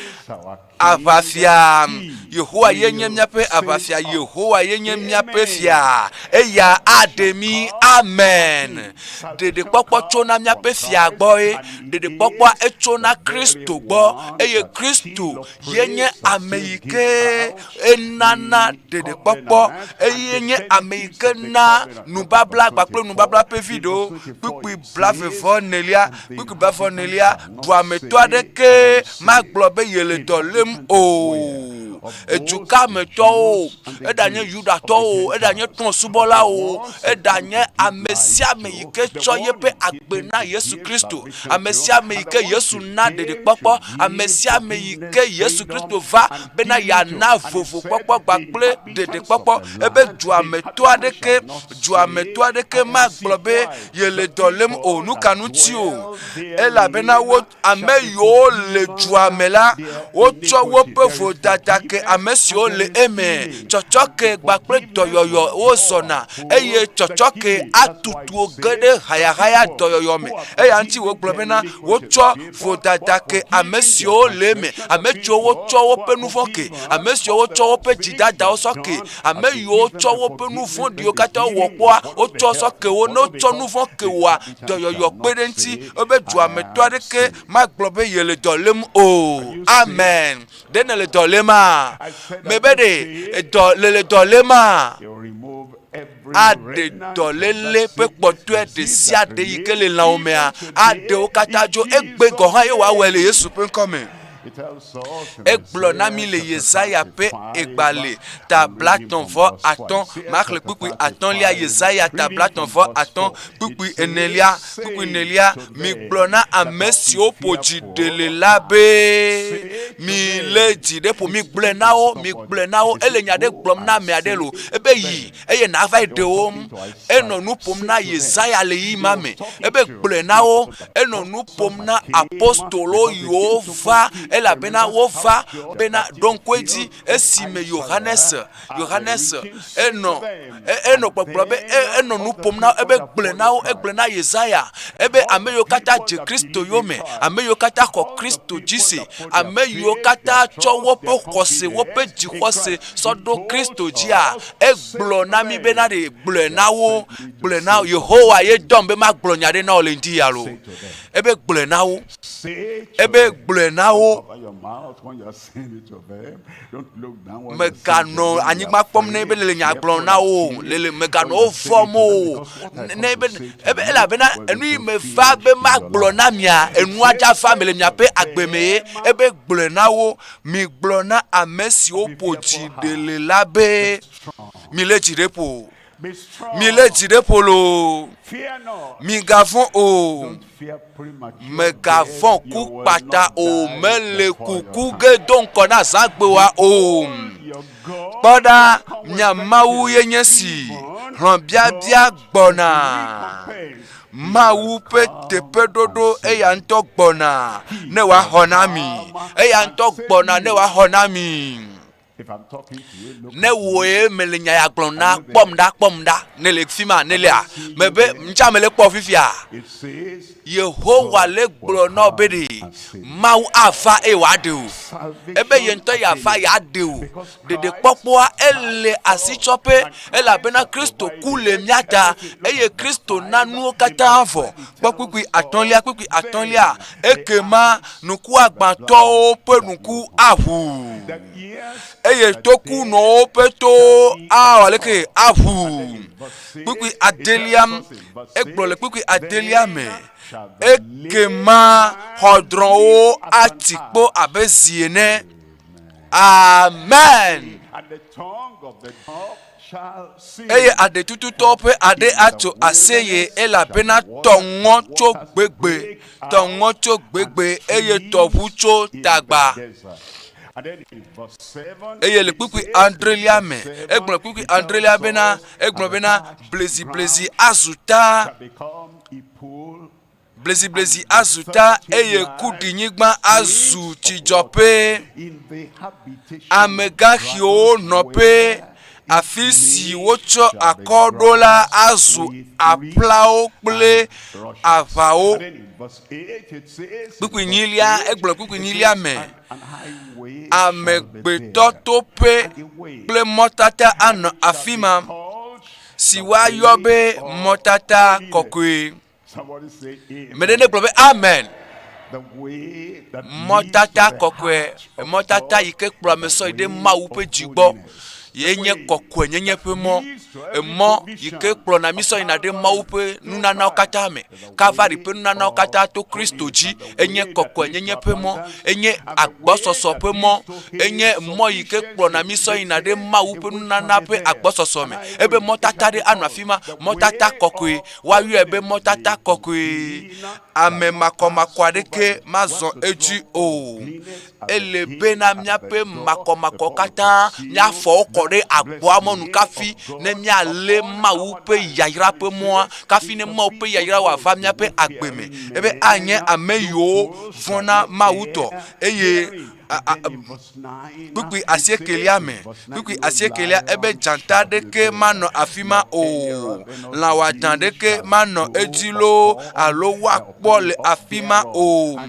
Aʋafia. Yehowa ye nye míaƒe aʋafia. Yehowa ye nye míaƒe fia. Eya aɖe mí. Amen. Ɖeɖekpɔkpɔ tsona míaƒe fia gbɔe. Ɖeɖekpɔkpɔa etsona Kristo gbɔ eye Kristo ye nye ame yi ke enana ɖeɖekpɔkpɔ eye nye ame yi ke na nubabla kpakple nubabla ƒe vi ɖewo. Kpukpui blaeve-vɔ-enelia, kpukpui blaeve-vɔ-enelia, duametɔ aɖeke magblɔ be yele dɔ lém o. Edukametɔwo, eɖanye Yudatɔwo, eɖanye trɔ̃subɔlawo, eɖanye ame sia ame yi ke tsɔ yeƒe agbe na Yesu Kristo, ame sia ame yi ke Yesu na ɖeɖekpɔkpɔ, ame sia ame yi ke Yesu Kristo va bena yeana vovokpɔkpɔ kpakple ɖeɖekpɔkpɔ, ebe duametɔ aɖeke, duametɔ aɖeke magblɔ be yele dɔ lém o. Nu ka ŋuti o? Elabena wo ame yiwo le dua me la, wotsɔ woƒe vodada ke ame siwo le eme. Tsɔtsɔke kpakple dɔyɔyɔ wozɔna eye tsɔtsɔke atutu wo ge ɖe hayahaya dɔyɔyɔ me. Eya ŋuti wògblɔ bena wotsɔ vodada ke ame siwo le eme, ame siwo wotsɔ woƒe nu vɔ̃ ke, ame siwo wotsɔ woƒe dzidadawo sɔ ke, ame yiwo tsɔ woƒe nu vɔ̃ɖiwo katã wɔ kpɔa, wotsɔ sɔ ke wo. Ne wotsɔ nu vɔ̃ ke woa, dɔyɔyɔ kpe ɖe eŋuti wobe dua me tɔ aɖeke magblɔ be yele dɔ lém o. Amen. Ɖe nèle dɔ léma? Mebe ɖe edɔ lele dɔ léma? Aɖe dɔléle ƒe kpɔtɔe ɖe sia ɖe yi ke le lãwo mea, aɖe wo katã dzo. Egbe gɔ̃ hã ye wòawɔe le Yesu ƒe ŋkɔ me. Egblɔ na mí le Yesaya ƒe egbalẽ ta 35, maxlẽ kpukpui atɔ̃lia, Yesaya ta 35, kpukpui enelia, kpukpui enelia, Migblɔ na ame siwo ƒo dzi ɖe le la be, Milé dzi ɖe ƒo, migblɔe na wo, migblɔe na wo. Ele nya ɖe gblɔm na ame aɖe lo, ebe yi eye nàva yi ɖe wo. Enɔ nu ƒom na Yesaya le ɣeyiɣi ma me. Ebe gblɔe na wo. Enɔ nu ƒom na apostolo yiwo va elabena wova bena ɖo ŋku edzi esime Yohanes, Yohanes enɔ enɔ gbɔgblɔ be enɔ nu ƒom na ebe gblɔe na wo, egblɔe na Yesaya ebe ame yiwo katã dze Kristo yome, ame yiwo katã xɔ Kristo dzi se, ame yiwo katã tsɔ woƒe xɔse, woƒe dzixɔse sɔ ɖo Kristo dzia, Egblɔ na mí bena ɖe gblɔe na wo, gblɔe na Yehowa ye dɔm be magblɔ nya ɖe na wò le ŋdi ya lo. Ebe gblɔe na wo. Ebe gblɔe na wo. Mèganɔ anyigba kpɔm ne be le nya gblɔm na wo o. Le le mèganɔ wo vɔ̃m o. Ne be ebe elabena enu yi meva be magblɔ na mia, enua dza va me le miaƒe agbe me ye. Ebe gblɔe na wo. Migblɔ na ame siwo ƒo dzi ɖe le la be, Milé dzi ɖe ƒo! Milé dzi ɖe ƒo loo! Migavɔ̃ o! Mègavɔ̃ ku kpata o! Mèle kuku ge do ŋgɔ na zãgbewoa o! Kpɔ ɖa, mia Mawu ye nye esi! Hlɔ̃biabia gbɔna! Mawu ƒe teƒeɖoɖo eya ŋutɔ gbɔna ne wòaxɔ na mi. Eya ŋutɔ gbɔna ne wòaxɔ na mi. Ne wòe mele nya ya gblɔm na, kpɔm ɖa, kpɔm ɖa, ne le fi ma, ne lea, mebe ŋtsa mele kpɔ fifia. Yehowa le gblɔ na wò be ɖe Mawu ava eye wòaɖe wò. Ebe ye ŋutɔ yeava yeaɖe wò. Ɖeɖekpɔkpɔa ele asitsɔƒe elabena Kristo ku le mía ta eye Kristo na nuwo katã vɔ. Kpɔ kpukpui atɔ̃lia, kpukpui atɔ̃lia, ekema ŋkuagbãtɔwo ƒe ŋku aʋu eye tokunɔwo ƒe towo awɔ aleke aʋu. Kpukpui adelia, egblɔ le kpukpui adelia me ekema xɔdrɔ̃wo ati kpo abe zi ene. Amen. Eye aɖetututɔwo ƒe aɖe atso aseye elabena tɔ ŋɔ tso gbegbe, tɔ ŋɔ tso gbegbe eye tɔʋu tso tagba. Eye le kpukpui adrelia me, egblɔ kpukpui adrelia bena, egblɔ bena, bleziblezi azu ta. Bleziblezi azu ta eye kuɖinyigba azu tsidzɔƒe. Amegãxiwo nɔƒe Afi si wotsɔ akɔ ɖo la azu aƒlawo kple aʋawo. Kpukpui nyilia, egblɔ kpukpui nyilia me, amegbetɔ toƒe kple mɔtata anɔ afi ma si woayɔ be mɔtata kɔkɔe. Ame ɖe negblɔ be amen. Mɔtata kɔkɔe, mɔtata yi ke kplɔ ame sɔ yi ɖe Mawu ƒe dzi gbɔ ye nye kɔkɔenyenye ƒe mɔ. Emɔ yi ke kplɔna mí sɔ yina ɖe Mawu ƒe nunanawo katã me. Kalvari ƒe nunanawo katã to Kristo dzi enye kɔkɔenyenye ƒe mɔ, enye agbɔsɔsɔ ƒe mɔ, enye mɔ yi ke kplɔna mí sɔ yina ɖe Mawu ƒe nunana ƒe agbɔsɔsɔ me. Ebe mɔtata ɖe anɔ afi ma, mɔtata kɔkɔe. Woayɔe be mɔtata kɔkɔe. Ame makɔmakɔ aɖeke mazɔ edzi o. Ele bena míaƒe makɔmakɔ katã míafɔ wo kɔ ɖe agboa mɔnu kafi ne míalé Mawu ƒe yayra ƒe mɔa, kafi ne Mawu ƒe yayra wòava míaƒe agbe me. Ebe anye ame yiwo vɔ̃na Mawu tɔ eye Kpukpui asiekelia me. Kpukpui asiekelia ebe dzata ɖeke manɔ afi ma o, lã wɔadã ɖeke manɔ edzi loo alo woakpɔ le afi ma o.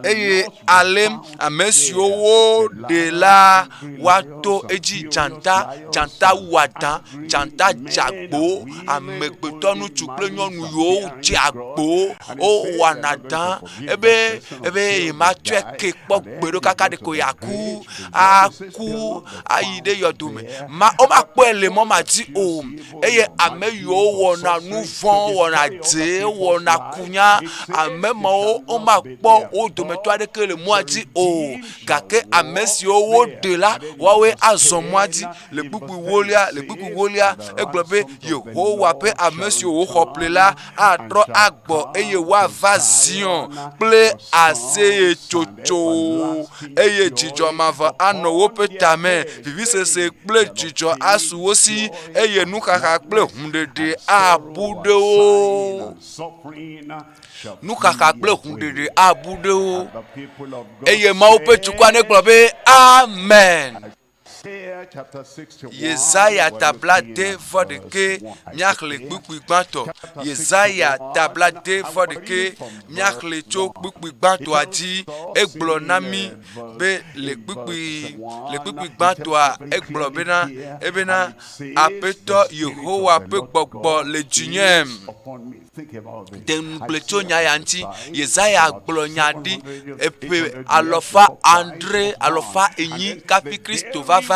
Eye ale ame siwo woɖe la woato edzi dzata, dzata wɔadã, dzata dzeagbo, amegbetɔ ŋutsu kple nyɔnu yiwo dze agbo wowɔna dã ebe ebe yematsɔe ke kpɔ gbe ɖo kaka ɖeko yeaku aku ayi ɖe yɔdo me ma womakpɔe le mɔ ma dzi o eye ame yiwo wɔna nu vɔ̃ wɔna dze wɔna kunya ame mawo womakpɔ wo dometɔ aɖeke le mɔa dzi o gake ame siwo woɖe la woawoe azɔ mɔa dzi Le kpukpui wolia, le kpukpui wolia, egblɔ be Yehowa ƒe ame siwo wòxɔ ƒle la atrɔ agbɔ eye woava Zion kple aseyetsotso eye dzidzɔ mavɔ anɔ woƒe tame. Vivisese kple dzidzɔ asu wo si eye nuxaxa kple hũɖeɖe abu ɖe wo. Nuxaxa kple hũɖeɖe abu ɖe wo. Eye Mawu ƒe dukɔa negblɔ be, Amen. Yesaya ta blaade vɔ ɖekɛ míaxlẽ kpukpui gbãtɔ. Yesaya ta blaade vɔ ɖekɛ míaxlẽ tso kpukpui gbãtɔa dzi. Egblɔ na mí be le kpukpui le kpukpui gbãtɔa egblɔ bena ebena Aƒetɔ Yehowa ƒe gbɔgbɔ le dzinye. De ŋugble tso nya ya ŋuti. Yesaya gblɔ nya ɖi eƒe alɔfa adre, alɔfa enyi kafi Kristo vava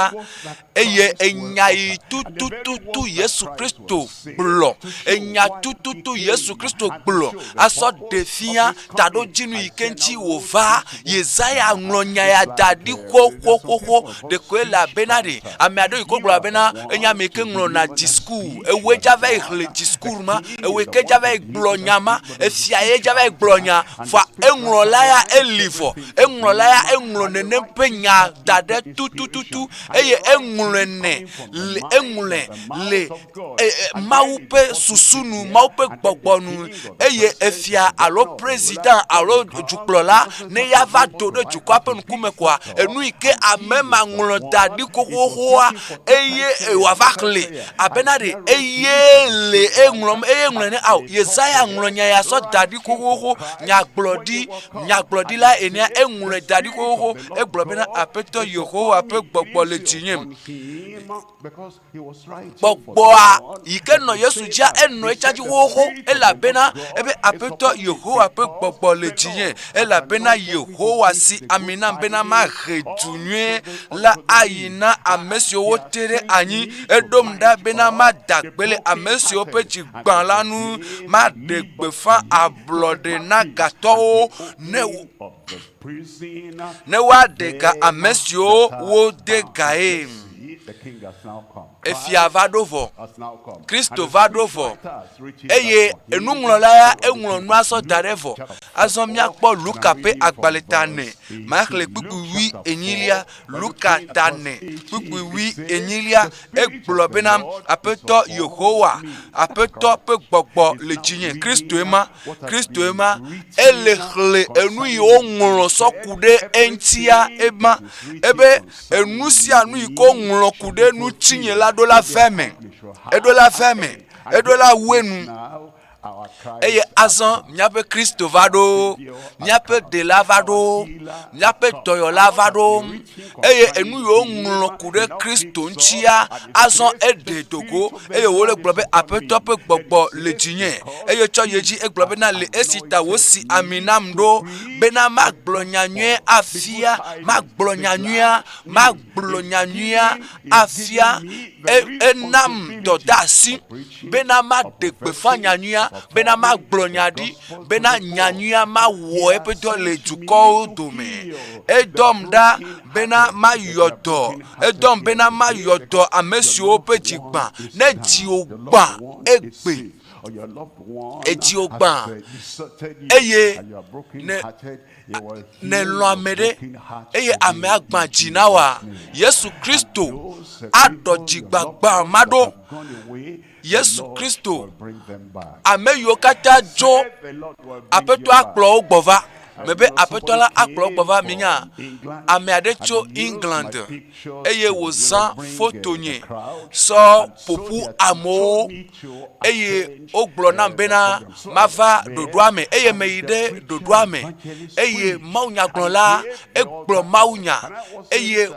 eye enya yi tutututu Yesu Kristo gblɔ, enya tututu Yesu Kristo gblɔ asɔ ɖe fia taɖodzinu yi ke ŋuti wòva. Yesaya ŋlɔ nya ya da ɖi xoxoxoxo. Ɖekoe le abena ɖe ame aɖewo yi ke wogblɔ bena enye ame yi ke ŋlɔna discours. Ewoe dza va yi xlẽ discours ma, ewoe ke dza va yi gblɔ nya ma, efia ye dza va yi gblɔ nya. Vɔa eŋlɔla ya eli vɔ. Eŋlɔla ya eŋlɔ nenem ƒe nya da ɖe tutututu eye eŋlɔe nɛ le eŋlɔe le e, e, Mawu ƒe susu nu, Mawu ƒe gbɔgbɔ nu, eye efia alo president alo dukplɔla ne ya va do ɖe dukɔa ƒe ŋkume koa, enu yi ke ame ma ŋlɔ da ɖi xoxoxoa eye wòava xlẽ abena ɖe eye le eŋlɔm eye ŋlɔe ne ao. Yesaya ŋlɔ nya ya sɔ da ɖi xoxoxo, nyagblɔɖi nyagblɔɖila enea eŋlɔe da ɖi xoxoxo. Egblɔ bena Aƒetɔ Yehowa ƒe gbɔgbɔ le dzinye. Gbɔgbɔa yi ke nɔ Yesu dzia, enɔ etsa dzi xoxoxo elabena ebe Aƒetɔ Yehowa ƒe gbɔgbɔ le dzinye elabena Yehowa si ami nam bena mahe du nyui la ayi na ame siwo wote ɖe anyi. Eɖom ɖa bena mada gbe le ame siwo ƒe dzi gbã la ŋu, maɖe gbeƒã ablɔɖe na gatɔwo ne ne woaɖe ga ame siwo wode gae. Efia va ɖo vɔ, Kristo va ɖo vɔ, eye enuŋlɔla ya eŋlɔ nua sɔ da ɖe vɔ. Azɔ míakpɔ Luka ƒe agbalẽ ta ene, maxlẽ kpukpui wui enyilia. Luka ta ene, kpukpui wui enyilia, egblɔ bena, Aƒetɔ Yehowa, Aƒetɔ ƒe gbɔgbɔ le dzinye, Kristoe ma. Kristoe ma, ele xlẽ enu yi woŋlɔ sɔ ku ɖe eŋutia ema. Ebe enu sia nu yi ke woŋlɔ ku ɖe ŋutinye la Eɖo la ve eme. Eɖo la ve eme. Eɖo la wu enu. Eye azɔ míaƒe Kristo va ɖo, míaƒe Ɖela va ɖo, míaƒe Dɔyɔla va ɖo, eye enu yiwo ŋlɔ ku ɖe Kristo ŋutia, azɔ eɖe do go eye wòle gblɔ be Aƒetɔ ƒe gbɔgbɔ le dzinye. Eye tsɔ yi edzi egblɔ bena le esi ta wòsi ami nam ɖo bena magblɔ nyanyuie afia, magblɔ nyanyuia, magblɔ nyanyuia afia, enam dɔdeasi bena maɖe gbeƒã nyanyuia, bena magblɔ nya ɖi, bena nyanyuia mawɔ eƒe dɔ le dukɔwo dome. Edɔm ɖa bena mayɔ dɔ, edɔm bena mayɔ dɔ ame siwo ƒe dzi gbã. Ne dziwò gbã egbe, edziwò gbã eye ne nèlɔ̃ ame ɖe eye amea gbã dzi na wòa, Yesu Kristo aɖɔ dzigbagbã ma ɖo. Yesu Kristo, ame yiwo katã dzo, Aƒetɔ akplɔ wo gbɔ va. Mebe Aƒetɔ la akplɔ wo gbɔ va. Minya, ame aɖe tso England eye wòzã foto nye sɔ ƒoƒu amewo eye wogblɔ nam bena mava ɖoɖoa me eye meyi ɖe ɖoɖoa me eye mawunyagblɔla egblɔ mawunya eye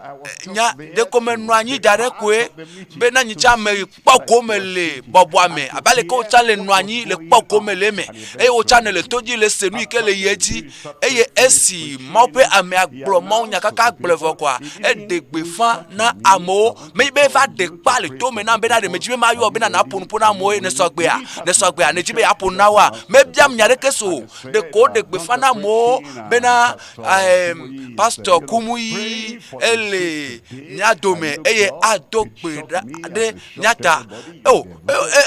nya ɖeko menɔ anyi da ɖe koe bena nye tsã meyi kpɔ gome le bɔbɔa me abe aleke wotsã le nɔ anyi le kpɔ gome le eme eye wotsã ne le to dzi le se nu yi ke le yi edzi eye esi Mawu ƒe amea gblɔ mawunya kaka gblɔe vɔ koa eɖe gbeƒã na amewo Menye be eva ɖe kpa le tome nam bena ɖe medzi be mayɔ bena nàƒo nuƒo na amewo ye nèsɔ gbea? Nèsɔ gbea? Nèdzi be yeaƒo nu na woa? Mebiam nya ɖeke so o. Ɖeko woɖe gbeƒã na amewo bena ehm, Pastor Kumuyi ele mía dome eye ado gbe ɖa ɖe mía ta. O,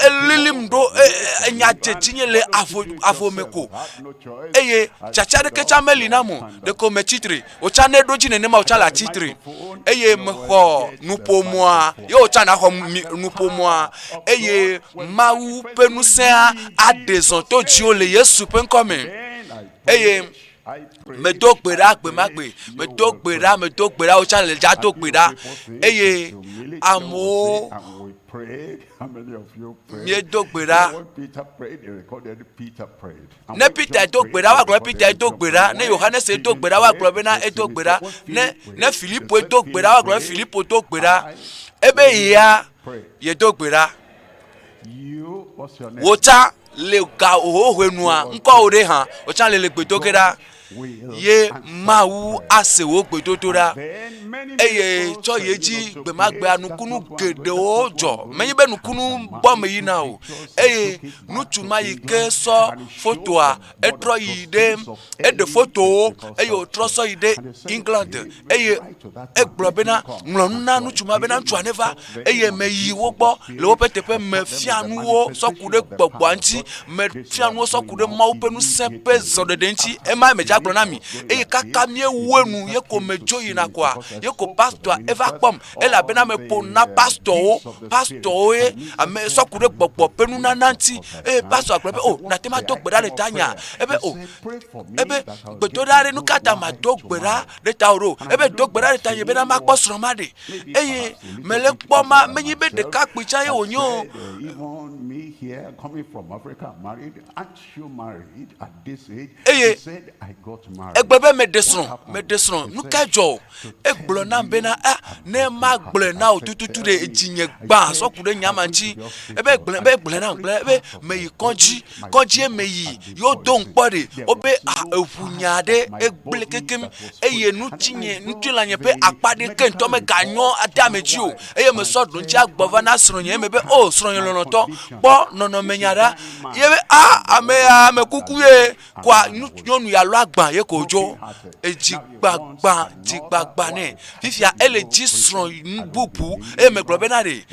elilim ɖo enya dze dzinye le avo avo me ko eye tsatsa ɖeke tsã meli nam o. Ɖeko metsi tre. Wòtsã ne ɖo dzi nenema wòtsã le atsitre eye mexɔ nuƒomɔa ye wòtsã naxɔ nuƒomɔa eye Mawu ƒe ŋusẽa aɖe zɔ to dziwò le Yesu ƒe ŋkɔ me. Eye medo gbe ɖa gbe ma gbe, medo gbe ɖa, medo gbe ɖa, wòtsã le dza do gbe ɖa eye amewo míedo gbe ɖa. Ne Peter do gbe ɖa, woagblɔ be Peter do gbe ɖa. Ne Yohanes do gbe ɖa, woagblɔ bena edo gbe ɖa. Ne ne Filipo do gbe ɖa, woagblɔ be Filipo do gbe ɖa. Ebe yea yedo gbe ɖa. Wò tsã le ga hohoe nua, ŋkɔwò ɖe hã, wò tsã le le gbe do ge ɖa. Ye Mawu ase wò gbedodoɖa. Eye tsɔ yi edzi gbemagbea nukunu geɖewo dzɔ. Menye be nukunu gbɔ meyina o. Eye ŋutsu ma yi ke sɔ fotoa, etrɔ yi ɖe, eɖe fotowo eye wòtrɔ sɔ yi ɖe England eye egblɔ bena, ŋlɔ nu na ŋutsu ma bena ŋutsua neva eye meyi wo gbɔ le woƒe teƒe mefia nu wo sɔ ku ɖe gbɔgbɔa ŋuti, mefia nu wo sɔ ku ɖe Mawu ƒe ŋusẽ ƒe zɔɖeɖe ŋuti. Ema medze agblɔ na mi. Eye kaka míewu enu ye ko medzo yina koa, ye ko pastor eva kpɔm elabena meƒo nu na pastɔwo, pastɔwo ye ame sɔ ku ɖe gbɔgbɔ ƒe nunana ŋuti. Eye pastɔa gblɔ be, o, nàte ŋu ado gbe ɖa le tanyea? Ebe, o, ebe gbedoɖa ɖe nu ka ta mado gbe ɖa ɖe tawò ɖo? Ebe do gbe ɖa ɖe tanye bena makpɔ srɔ̃ maɖe. Eye mele kpɔ ma menye be ɖekakpui tsã ye wònye o. Eye egblɔ be meɖe srɔ̃, meɖe srɔ̃. Nu kae dzɔ o? Egblɔ nam bena, ah, ne magblɔe na wò tututu ɖe edzinye gbã sɔ ku ɖe nya ma ŋuti. Ebe gblɔe be gblɔe nam gblɔe be meyi kɔdzi, kɔdzie meyi ye wodom kpɔ ɖe wobe ah eŋu nya ɖe egblẽ kekem eye ŋutinye ŋutilãnye ƒe akpa ɖeke ŋutɔ meganyɔ ade ame dzi o eye mesɔ ɖoŋtsi agbɔ va na srɔ̃nye eme be o srɔ̃nye lɔlɔ̃tɔ kpɔ nɔnɔme nya ɖa ye be ah ame ya ame kuku ye koa nyɔnu ya lɔ agba ye ko dzo edzi gbagba dzi gbagba nɛ fifia ele dzi srɔ̃ nu bubu eye megblɔ bena ɖe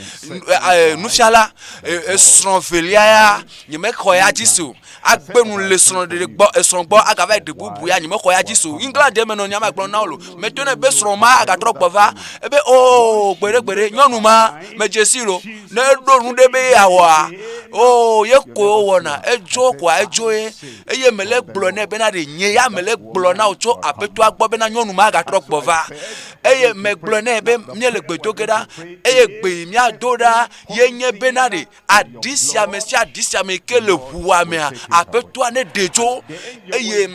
nufiala esrɔ̃ velia ya nyemexɔ ya dzi se o agbe nu le srɔ̃ɖeɖe gbɔ esrɔ̃ gbɔ agava yi ɖe bubu ya nyemexɔ ya dzi se o England ɖe menɔ nya ma gblɔm na wo lo meto ne be srɔ̃ ma agatrɔ gbɔ va ebe oo gbeɖe gbeɖe nyɔnu ma medze si lo ne eɖo nu ɖe be yeawɔa oo ye ko wowɔna edzo koa edzo ye eye mele gblɔ nɛ bena ɖe nye ya mele gblɔ na wò tso aƒetɔa gbɔ bena nyɔnu ma agatrɔ gbɔ va. Eye megblɔ nɛ be míele gbe do ge ɖa eye gbe yi míado ɖa ye nye bena ɖe aɖi sia me sia aɖi sia me ke le ʋua mea, Aƒetɔa ne ɖe tso eye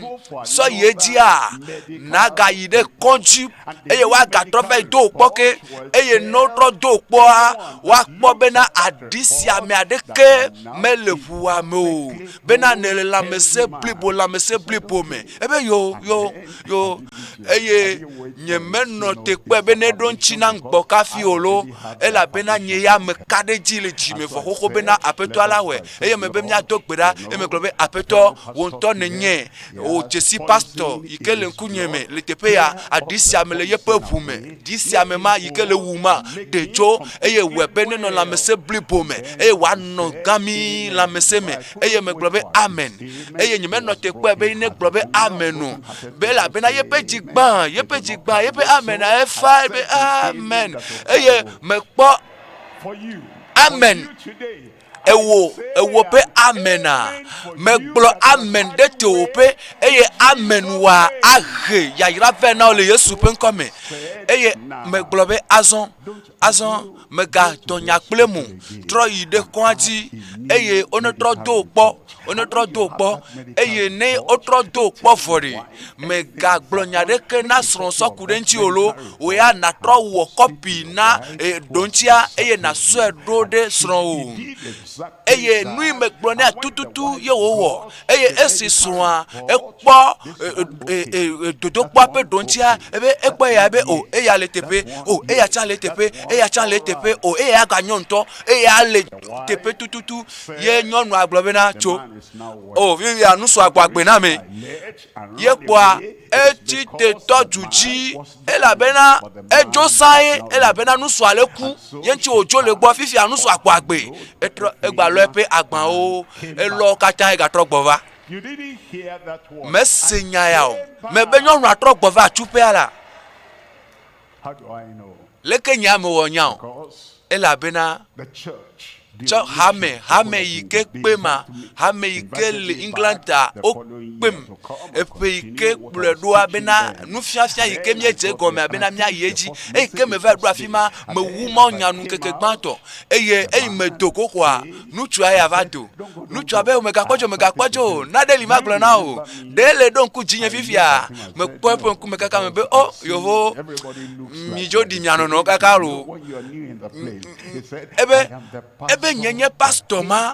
sɔ yi edzia nagayi ɖe kɔdzi eye woagatrɔ va yi do wò kpɔ ke eye ne wotrɔ do wò kpɔa woakpɔ bena aɖi sia ame aɖeke mele ʋua me o bena nèle lãmesẽ blibo lãmesẽ blibo me ebe yo yo yo eye nyemenɔ te kpɔe be neɖo ŋuti nam gbɔ kafi o lo elabena nye ya meka ɖe edzi le dzime vɔ xoxo bena Aƒetɔa la wɔe eye mebe míado gbe ɖa eye megblɔ be Aƒetɔ wò ŋutɔ nènye wò dzesi pastɔ yi ke le ŋkunye me le teƒe ya aɖi sia me le yeƒe ʋu me ɖi sia me ma yi ke le wu ma ɖe tso eye wɔe be nenɔ lãmesẽ blibo me eye wòanɔ gami lãmesẽ me eye megblɔ be amen eye nyemenɔ te kpɔe be negblɔ be amen o be elabena yeƒe dzi gbã yeƒe dzi gbã yeƒe amen efa be amen eye mekpɔ amen ewo ewo ƒe amena megblɔ amen ɖe tewòƒe eye amen wa ahe yayra vɛ na wò le Yesu ƒe ŋkɔ me eye megblɔ be azɔ azɔ megadɔ nya kple mo trɔ yi ɖe kɔa dzi eye wonetrɔ do kpɔ wonetrɔ do kpɔ eye ne wotrɔ do kpɔ vɔ ɖe megagblɔ nya ɖeke na srɔ̃ sɔ ku ɖe ŋuti o lo wò ya nàtrɔ wɔ kɔpi na e, ɖoŋtia eye nàsɔe ɖo ɖe srɔ̃wò eye nu yi megblɔ nɛ tututu ye wòwɔ eye esi srɔ̃a ekpɔ e, e, e, dodokpɔa ƒe ɖoŋtia ebe ekpɔ eya be o eya le teƒe o eya tsã le teƒe eya tsã le teƒe o eya ganyɔ ŋutɔ eya le teƒe tututu ye nyɔnua gblɔ bena tso o fifia nusua gbɔ agbe na me ye kpɔa etsi te tɔ du dzi elabena edzo sãe elabena nusua le ku ye ŋuti wòdzo le gbɔ fifia nusua kpɔ agbe etrɔ egbalɔ eƒe agbawo elɔ katã egatrɔ gbɔ va mese nya ya o mebe nyɔnua trɔ gbɔ va atsuƒea la leke nye ame wɔ nya o elabena tsɔ hame hame yi ke kpe ma hame yi ke le England ta wokpem eƒe yi ke kplɔe ɖoa bena nufiafia yi ke míedze gɔmea bena míayi edzi eyi ke meva ɖo afi ma mewu mawunya nu ŋkeke gbãtɔ eye eyi medo xoxoa ŋutsua ya va do ŋutsua be megakpɔ dzo megakpɔ dzo o naɖe li magblɔ na wò ɖe le ɖo ŋku dzinye fifia mekpɔ eƒe ŋkume kaka me be o oh, yewo midzo ɖi mia nɔnɔwo kaka lo ebe ebe nye nye pastor ma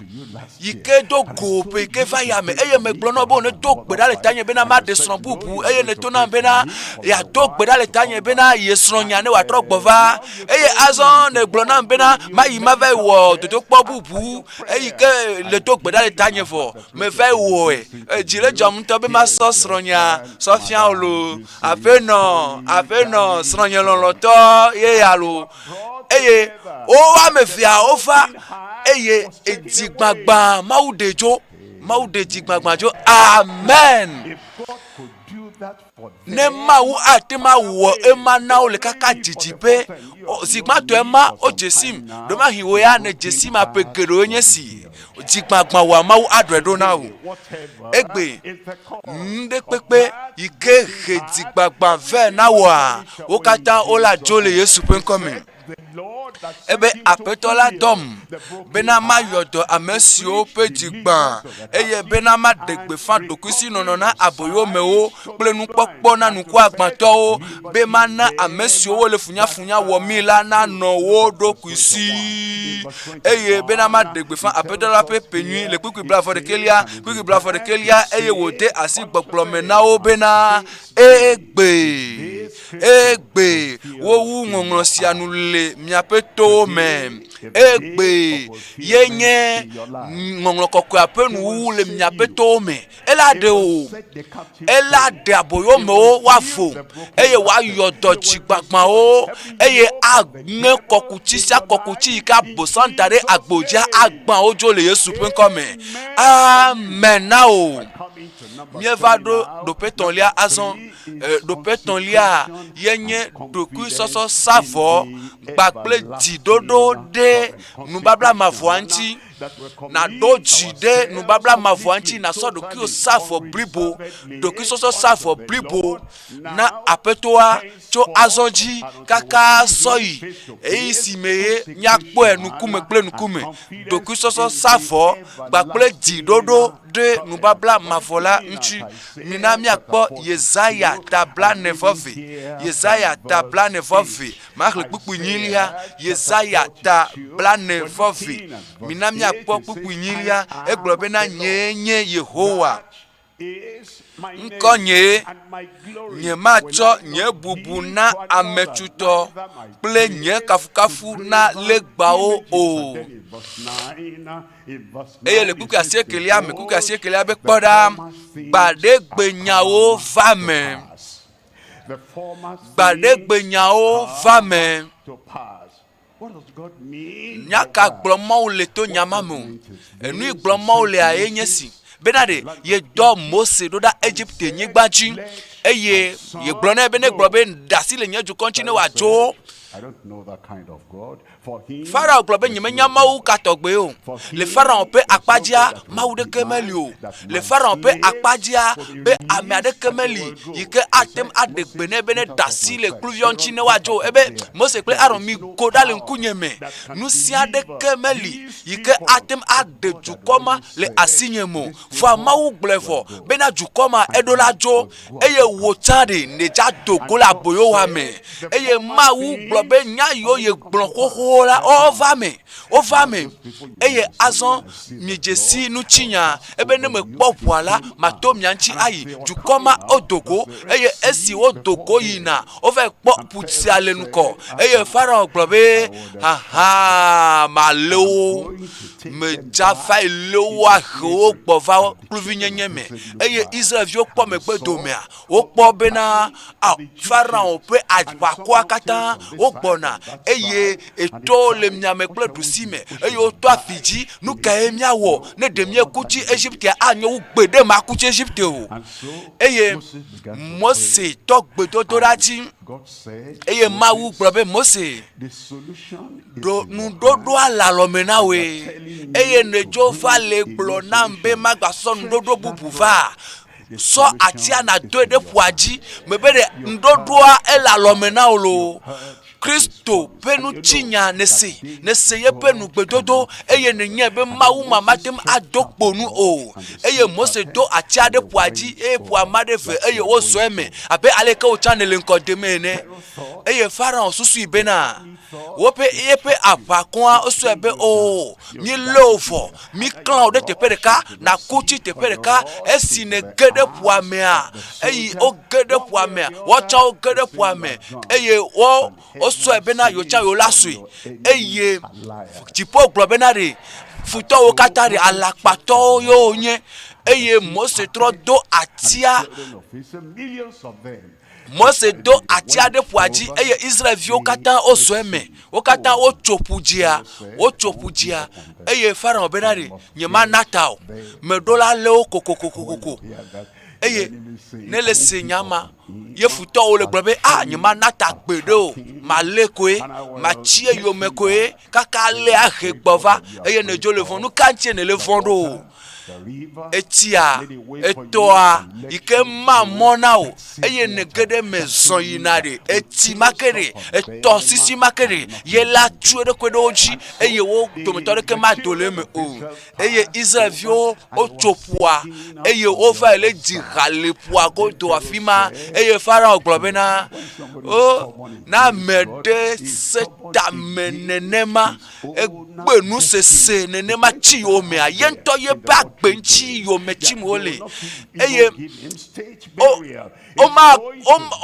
yi ke do go ƒe yi ke va ya me eye megblɔ na wo be ne do gbe ɖa le tanye bena maɖe srɔ̃ bubu eye ne to nam bena yeado gbe ɖa le tanye bena ye srɔ̃ nya ne wòatrɔ gbɔ va eye azɔ ne gblɔ nam bena mayi mava yi wɔ dodokpɔ bubu eyi ke le do gbe ɖa le tanye vɔ meva yi wɔe edzi le dzɔm ŋutɔ be masɔ srɔ̃nya sɔ fia wò lo aƒenɔ aƒenɔ srɔ̃nye lɔlɔ̃tɔ ye ya lo eye wo ame evea wova eye edzi gbagbã Mawu ɖe dzo Mawu ɖe dzi gbagbã dzo amen ne Mawu ate ŋu awɔ ema na wo le kaka dzidzi ƒe zi gbãtɔ ema wodze sim ɖomahi wò ya nèdze sim aƒe geɖewo nye si dzi gbagbã wòa Mawu aɖɔe ɖo na wò egbe nu ɖe kpekpe yi ke he dzi gbagbã vɛ na wòa wo katã wola dzo le Yesu ƒe ŋkɔ me. Ebe Aƒetɔ la dɔm bena mayɔ dɔ ame siwo ƒe dzi gbã eye bena maɖe gbeƒã ɖokuisinɔnɔ na aboyomewo kple nukpɔkpɔ na ŋkuagbãtɔwo be mana ame siwo wole funyafunya wɔmii la nanɔ wo ɖokui si eye bena maɖe gbeƒã Aƒetɔ la ƒe ƒe nyui le kpukpui blaeve-vɔ-ɖekɛlia, kpukpui blaeve-vɔ-ɖekɛlia eye wòde asi gbɔgblɔ me na wo bena, Egbe, egbe wowu ŋɔŋlɔ sia nu le miaƒe towo me. Egbe ye nye ŋɔŋlɔ kɔkɔea ƒe nuwuwu le miaƒe towo me. Ela ɖe o, ela ɖe aboyomewo woavo eye woayɔ dɔ dzigbagbawo eye aŋe kɔkuti sia kɔkuti yi ke abosam da ɖe agbo dzia agbã wo dzo le Yesu ƒe ŋkɔ me. Amen na wò. Míeva ɖo ɖoƒe etɔ̃lia azɔ. Ɖoƒe etɔ̃lia ye nye ɖokuisɔsɔsavɔ kpakple dziɖoɖo ɖe nubabla mavɔa ŋuti. Nàɖo dzi ɖe nubabla mavɔa ŋuti, nàsɔ ɖokuiwò sa vɔ blibo, ɖokuisɔsɔ sa vɔ blibo na Aƒetɔa tso azɔ dzi kaka sɔyi ɣeyiɣi si me ye míakpɔe ŋkume kple ŋkume. Ɖokuisɔsɔ sa vɔ kpakple dziɖoɖo ɖe nubabla mavɔ la ŋuti. Mina míakpɔ Yesaya ta blaene vɔ eve. Yesaya ta blaene vɔ eve. Maxlẽ kpukpui nyilia. Yesaya ta blaene vɔ eve. Mina míakpɔ kpukpui nyilia. Egblɔ bena, Nyee nye Yehowa. Ŋkɔnyee. Nyematsɔ nye bubu na ame tutɔ kple nye kafukafu na legbawo o. Eye le kpukpui asiekelia me, kpukpui asiekelia be kpɔ ɖa, gbaɖegbe nyawo va me. Gbaɖegbe nyawo va me. Nya ka gblɔm Mawu le to nya ma me o? Enu yi gblɔm Mawu lea ye nye si bena ɖe yedɔ Mose ɖo ɖa Egipte nyigba dzi eye yegblɔ nɛ be negblɔ be ɖe asi le nye dukɔ ŋuti ne wòadzo. Farao gblɔ be nyemenya Mawu ka tɔgbe o. Le Farao ƒe akpa dzia, Mawu ɖeke meli o. Le Farao ƒe akpa dzia, be ame aɖeke meli yi ke ate ŋu aɖe gbe nɛ be neɖe asi le kluviawo ŋuti ne woadzo o. Ebe, Mose kple Aron, migo ɖa le ŋkunye me. Nu sia aɖeke meli yi ke ate ŋu aɖe dukɔ ma le asinye me o. Vɔa Mawu gblɔe vɔ bena dukɔ ma eɖo la dzo eye wò tsã ɖe nèdza do go le aboyowa me. Eye Mawu gblɔ be nya yiwo yegblɔ xoxo la wova me, wova me. Eye azɔ miedze si ŋutinya ebe ne mekpɔ ʋua la, mato mia ŋuti ayi. Dukɔ ma wodo go eye esi wodo go yina, wova kpɔ ƒu sia le ŋkɔ. Eye Farao gblɔ be, Aha, malé wo. Medza va yi lé wo ahe wo gbɔ va kluvinyenye me. Eye Israelviwo kpɔ megbe domea, wokpɔ bena ao, Farao ƒe aʋakɔa katã wogbɔna eye etɔwo le miame kple ɖusi me eye wotɔ afi dzi. Nu kae míawɔ ne ɖe míeku tsi Egiptea? Anyo wu gbeɖe maku tsi Egipte o. Eye Mose tɔ gbedodoɖa dzi eye Mawu gblɔ be, Mose, ɖo nuɖoɖoa le alɔme na wòe eye nèdzo va le gblɔ nam be magasɔ nuɖoɖo bubu va. Sɔ atia nàdoe ɖe ƒua dzi. Mebe ɖe ŋuɖoɖoa ele alɔme na wò loo. Kristo ƒe ŋutinya nèse, nèse yeƒe nugbedodo eye nènyae be Mawu ma mate ŋu ado kpo nu o. Eye Mose do atia ɖe ƒua dzi eye ƒua ma ɖe eve eye wozɔ eme abe aleke wò tsã nèle ŋkɔ demee ene. Eye Farao susui bena woƒe yeƒe aʋakɔa wosɔe be o míelé wò vɔ Míklã wò ɖe teƒe ɖeka, nàku tsi teƒe ɖeka. Esi nège ɖe ƒua mea, eyi woge ɖe ƒua mea, woatsã woge ɖe ƒua me eye wo wosɔe bena yewotsã yewo la sue. Eye dziƒo gblɔ bena ɖe futɔwo katã ɖe alakpatɔwo ye wonye. Eye Mose trɔ do atia. Mose do atia ɖe ƒua dzi eye Israelviwo katã wozɔ eme. Wo katã wotso ƒu dzia, wotso ƒu dzia eye Farao bena ɖe, nyemana ta o. Meɖo la lé wo kokokokoko. Eye ne le se nya ma, ye futɔwo le gblɔ be, a nyemana ta gbeɖe o, malé koe, matsi eyome koe, kaka lé ahe gbɔ va eye nèdzo le vɔ̃. Nu ka ŋutie nèle vɔ̃ ɖo? Etsia etɔa yi ke ma mɔ na wò eye nège ɖe eme zɔ yina ɖe, etsi ma ke ɖe, etɔ sisi ma ke ɖe, ye la tu eɖokui ɖe wo dzi eye wo dometɔ aɖeke mado le eme o. Eye Israelviwo wotso ƒua eye wova yi le dzi ha le ƒua godo afi ma eye Farao gblɔ bena, O, ne ame ɖe se tame nenema, egbe nusese nenema tsi yomea, ye ŋutɔ yeƒe agbe ŋuti yome tsim wole eye woma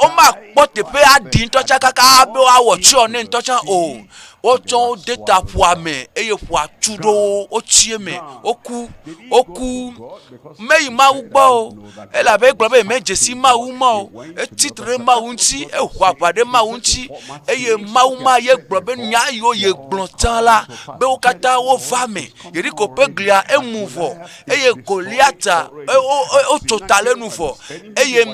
womakpɔ teƒe aɖi ŋutɔ tsã kaka be woawɔ tsyɔ nɛ ŋutɔ tsã o. Wotsɔ wo de ta ƒua me eye ƒua tu ɖo wo, wotsi eme, woku, woku. Meyi Mawu gbɔ o elabe egblɔ be yemedze si Mawu ma o. Etsi tre ɖe Mawu ŋuti, eho aʋa ɖe Mawu ŋuti eye Mawu ma ye gblɔ be nya yiwo yegblɔ tsã la be wo katã wova eme. Yeriko ƒe glia emu vɔ eye Goliata wotso ta le enu vɔ eye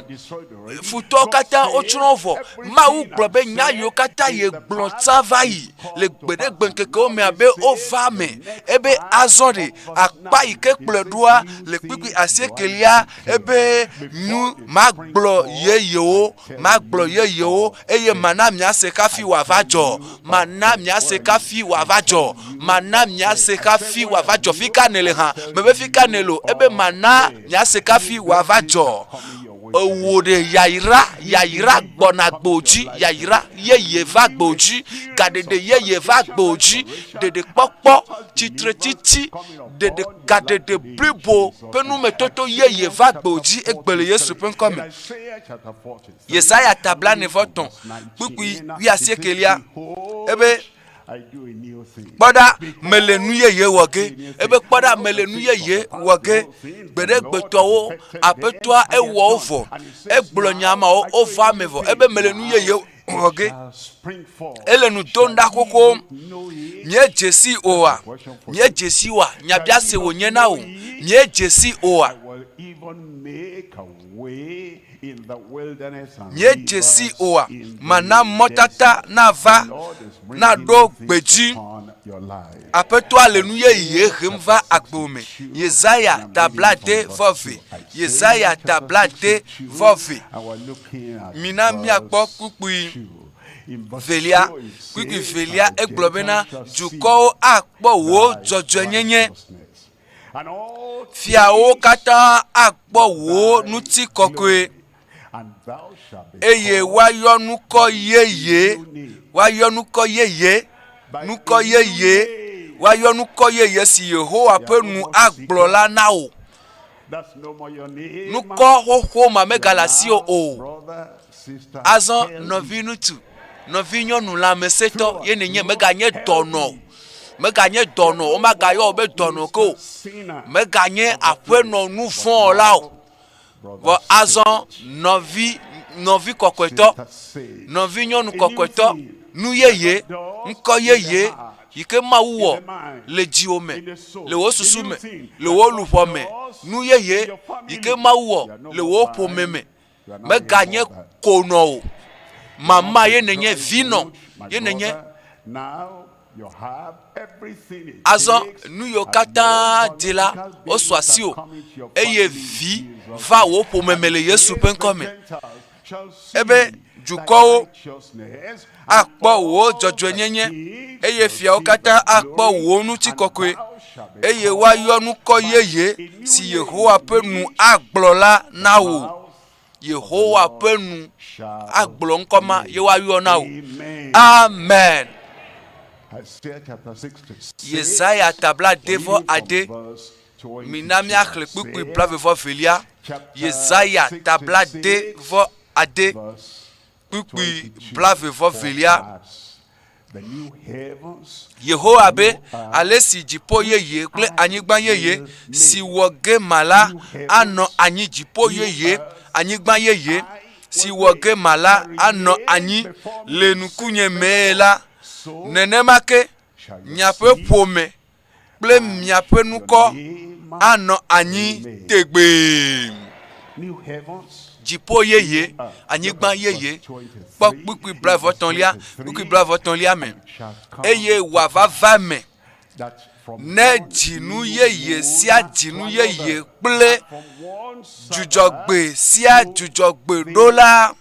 futɔwo katã wotsrɔ̃ vɔ. Mawu gblɔ be nya yiwo katã yegblɔ tsã va yi le gbeɖegbe ŋkekewo mea be wova eme. Ebe azɔ ɖe akpa yi ke kplɔe ɖoa le kpukpui asiekelia ebe nu magblɔ yeyewo magblɔ yeyewo eye mana miase hafi wòava dzɔ mana miase hafi wòava dzɔ mana miase hafi wòava dzɔ fi ka nèle hã mebe fi ka nèle o ebe mana miase hafi wòava dzɔ ewò ɖe yayra yayra gbɔna gbo dzi yayra yeye va gbo dzi gaɖeɖe yeye va gbo dzi ɖeɖekpɔkpɔ tsitretsitsi ɖeɖe gaɖeɖe blibo ƒe numetoto yeye va gbo dzi egbe le Yesu ƒe ŋkɔ me. Yesaya ta blaene-vɔ-etɔ̃ kpukpui wuiasiekelia ebe kpɔ ɖa mele nu yeye wɔ ge ebe kpɔ ɖa mele nu yeye wɔ ge gbeɖegbetɔwo aƒetɔa ewɔ wo vɔ egblɔ nya mawo wova eme vɔ ebe mele nu yeye wɔ ge ele nu dom ɖa xoxo míedze si oa míedze si oa nyabiase wònye na wò míedze si oa Míedze sii oa? Mana mɔtata nava naɖo gbedzi. Aƒetɔa le nu yeye hem va agbo me. Yesaya ta blaade vɔ eve. Yesaya ta blaade vɔ eve. Mina míakpɔ kpukpui velia. Kpukpui velia egblɔ bena dukɔwo akpɔ wò dzɔdzɔenyenye. Fiawo katã akpɔ wò ŋutikɔkɔe, eye woayɔ ŋkɔ yeye, woayɔ ŋkɔ yeye, ŋkɔ yeye, woayɔ ŋkɔ yeye si Yehowa ƒe nu agblɔ la na wò. Ŋkɔ xoxo ma megale asiwò o. Azɔ nɔviŋutsu, nɔvinyɔnu lãmesẽtɔ ye nènye, mèganye dɔnɔ o. Mèganye dɔnɔ o, womagayɔ wò be dɔnɔ ke o. Mèganye aƒenɔ nu vɔ̃ wɔla o. Vɔ azɔ nɔvi, nɔvi kɔkɔetɔ, nɔvinyɔnu kɔkɔetɔ, nu yeye, ŋkɔ yeye yi ke Mawu wɔ le dziwò me, le wò susu me, le wò luʋɔ me, nu yeye yi ke Mawu wɔ le wò ƒome me. Mèganye konɔ o. Mama ye nènye, vinɔ ye nènye. Azɔ nu yiwo katã di la, wosu asiwò eye vi va wò ƒome me le Yesu ƒe ŋkɔ me. Ebe dukɔwo akpɔ wò dzɔdzɔenyenye eye fiawo katã akpɔ wò ŋutikɔkɔe eye woayɔ ŋkɔ yeye si Yehowa ƒe nu agblɔ la na wò. Yehowa ƒe nu agblɔ ŋkɔ ma ye woayɔ na wò. Amen. Yesaya ta blaade vɔ ade. Mina míaxlẽ kpukpui blaeve vɔ evelia. Yesaya ta blaade vɔ ade kpukpui blaeve vɔ velia. Yehowa be, Ale si dziƒo yeye kple anyigba yeye si wɔ ge mala anɔ anyi dziƒo yeye, anyigba yeye si wɔ ge mala anɔ anyi le ŋkunye mee la, nenema ke miaƒe ƒome kple miaƒe ŋkɔ anɔ anyi tegbee. Dziƒo yeye, anyigba yeye. Kpɔ kpukpui blaeve-vɔ-etɔ̃lia, kpukpui blaeve-vɔ-etɔ̃lia me. Eye wòava va eme ne dzinu yeye sia dzinu yeye kple dzudzɔgbe sia dzudzɔgbe ɖo la,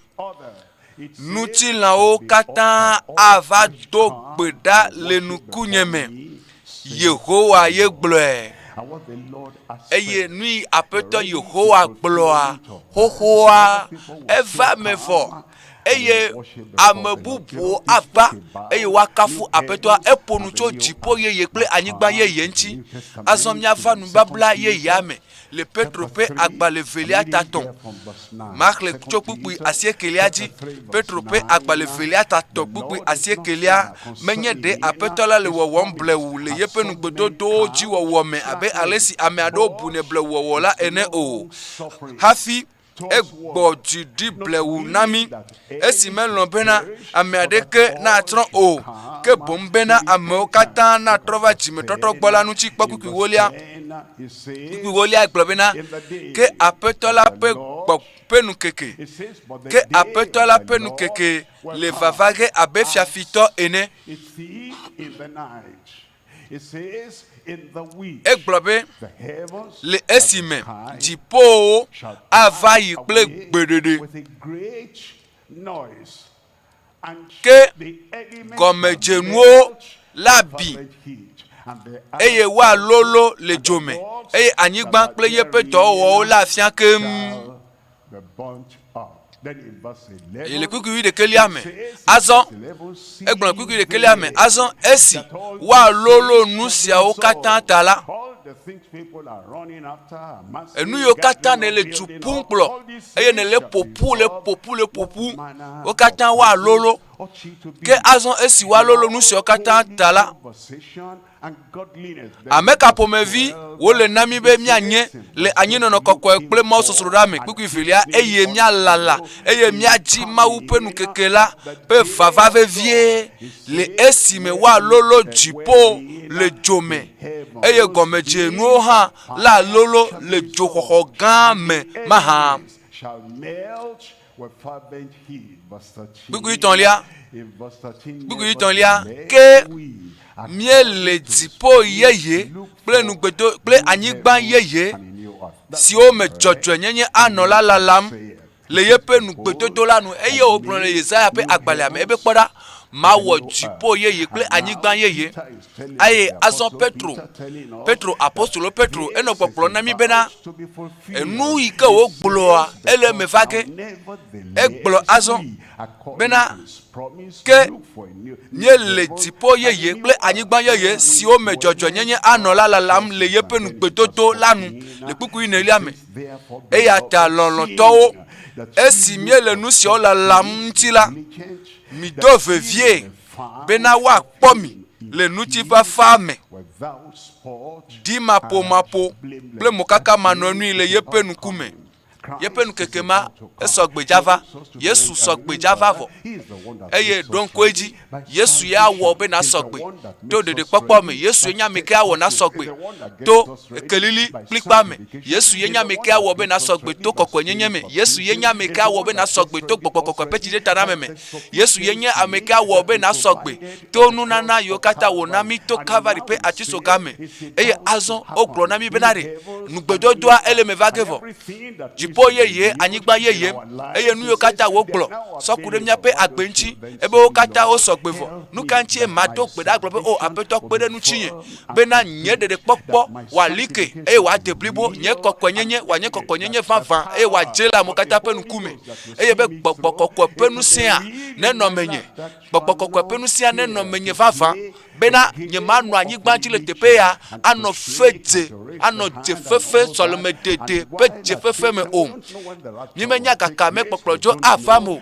Ŋutilãwo katã ava do gbe ɖa le ŋkunye me. Yehowa ye gblɔe. Eye nu yi Aƒetɔ Yehowa gblɔa xoxoa, eva eme vɔ. Eye ame bubuwo ava eye woakafu Aƒetɔa. Eƒo nu tso dziƒo yeye kple anyigba yeye ŋuti. Azɔ míava nubabla yeyea me. le Petro ƒe agbalẽ evelia ta tɔ̃. Maxlẽ tso kpukpui asiekelia dzi. Petro ƒe agbalẽ evelia ta tɔ̃ kpukpui asiekelia. Menye ɖe Aƒetɔ la le wɔwɔm blewu le yeƒe nugbedodowo dzi wɔwɔ me abe ale si ame aɖewo bunɛ blewuwɔwɔ la ene o. Hafi Egbɔ dzi ɖi blewu na mí, esi melɔ̃ bena ame aɖeke natsrɔ̃ o, ke boŋ bena amewo katã natrɔ va dzimetɔtrɔ gbɔ la ŋuti. Kpɔ kpukpui ewolia. Kpukpui ewolia gblɔ bena, Ke Aƒetɔ la ƒe gbɔ ƒe nukeke, ke Aƒetɔ la ƒe nukeke le vava ge abe fiafitɔ ene. Egblɔ be, Le esime dziƒowo ava yi kple gbeɖeɖe, ke gɔmedzenuwo labi eye woalólo le dzo me, eye anyigba kple yeƒe dɔwɔwɔwo lafia keŋ. Eye le kpukpui wuiɖekɛlia me, azɔ egblɔ le kpukpui wuiɖekɛlia me, azɔ esi woalólo nu siawo katã ta la, enu yiwo katã nèle du ƒum kplɔ eye nèle ƒoƒu le ƒoƒu le ƒoƒu, wo katã woalólo. Ke azɔ esi woalólo nu siawo katã ta la, Ame ka ƒomevi wòle na mí be míanye le anyinɔnɔ kɔkɔe kple mawusosroɖa me? Kpukpui velia, eye míalala eye míadzi Mawu ƒe nukeke la ƒe vava vevie le esime woalólo dziƒo le dzo me eye gɔmedzenuwo hã lalólo le dzoxɔxɔ gã me mahã? Kpukpui tɔ̃lia, kpukpui tɔ̃lia, ke míele dziƒo yeye kple nugbedo kple anyigba yeye siwo me dzɔdzɔenyenye anɔ la lalam le yeƒe nugbedodo la nu. Eye wògblɔ le Yesaya ƒe agbalẽa me ebe, Kpɔ ɖa, mawɔ dziƒo yeye kple anyigba yeye. Eye azɔ Petro, Petro, apostolo Petro, enɔ gbɔgblɔm na mí bena, Enu yi ke wògblɔa, ele eme va ge. Egblɔ azɔ bena, Ke míele dziƒo yeye kple anyigba yeye siwo me dzɔdzɔenyenye anɔ la lalam le yeƒe nugbedodo la nu le kpukpui enelia me. Eya ta lɔlɔ̃tɔwo, esi míele nu siawo lalam ŋuti la, mido vevie bena woakpɔ mi le ŋutifafa me, ɖimaƒomaƒo kple mokaka manɔenui le yeƒe ŋkume. Yeƒe ŋkeke ma esɔ gbe dzava. Yesu sɔ gbe dzava vɔ. Eye ɖo ŋku edzi, Yesu ya wɔ be nasɔ gbe to ɖeɖekpɔkpɔ me. Yesu ye nye ame ke awɔ nasɔ gbe to ekelili kplikpa me. Yesu ye nye ame ke awɔ be nasɔ gbe to kɔkɔenyenye me. Yesu ye nye ame ke awɔ be nasɔ gbe to gbɔgbɔ kɔkɔe ƒe tsiɖetaname me. Yesu ye nye ame ke awɔ be nasɔ gbe to nunana yiwo katã wòna mí to Kalvari ƒe atisoga me. Eye azɔ wogblɔ na mí bena ɖe nugbedodoa ele eme va ge vɔ. Dziƒo yeye, anyigba yeye, eye nu yiwo katã wògblɔ sɔ ku ɖe míaƒe agbe ŋuti, ebe wo katã wosɔ gbe vɔ. Nu ka ŋutie mado gbe ɖa agblɔ be, O Aƒetɔ, kpe ɖe ŋutinye bena nye ɖeɖekpɔkpɔ wòali ke eye wòade blibo, nye kɔkɔenyenye wòanye kɔkɔenyenye vavã eye wòadze le amewo katã ƒe ŋkume, eye be gbɔgbɔ kɔkɔe ƒe ŋusẽa nenɔ menye. Gbɔgbɔ kɔkɔe ƒe ŋusẽa nenɔ menye vavã bena nyemanɔ anyigba dzi le teƒe ya anɔ fe dze, anɔ dze fefe sɔlemedede ƒe dze fefe me o. Mímenya gaka me kpɔkplɔdzo ava me o.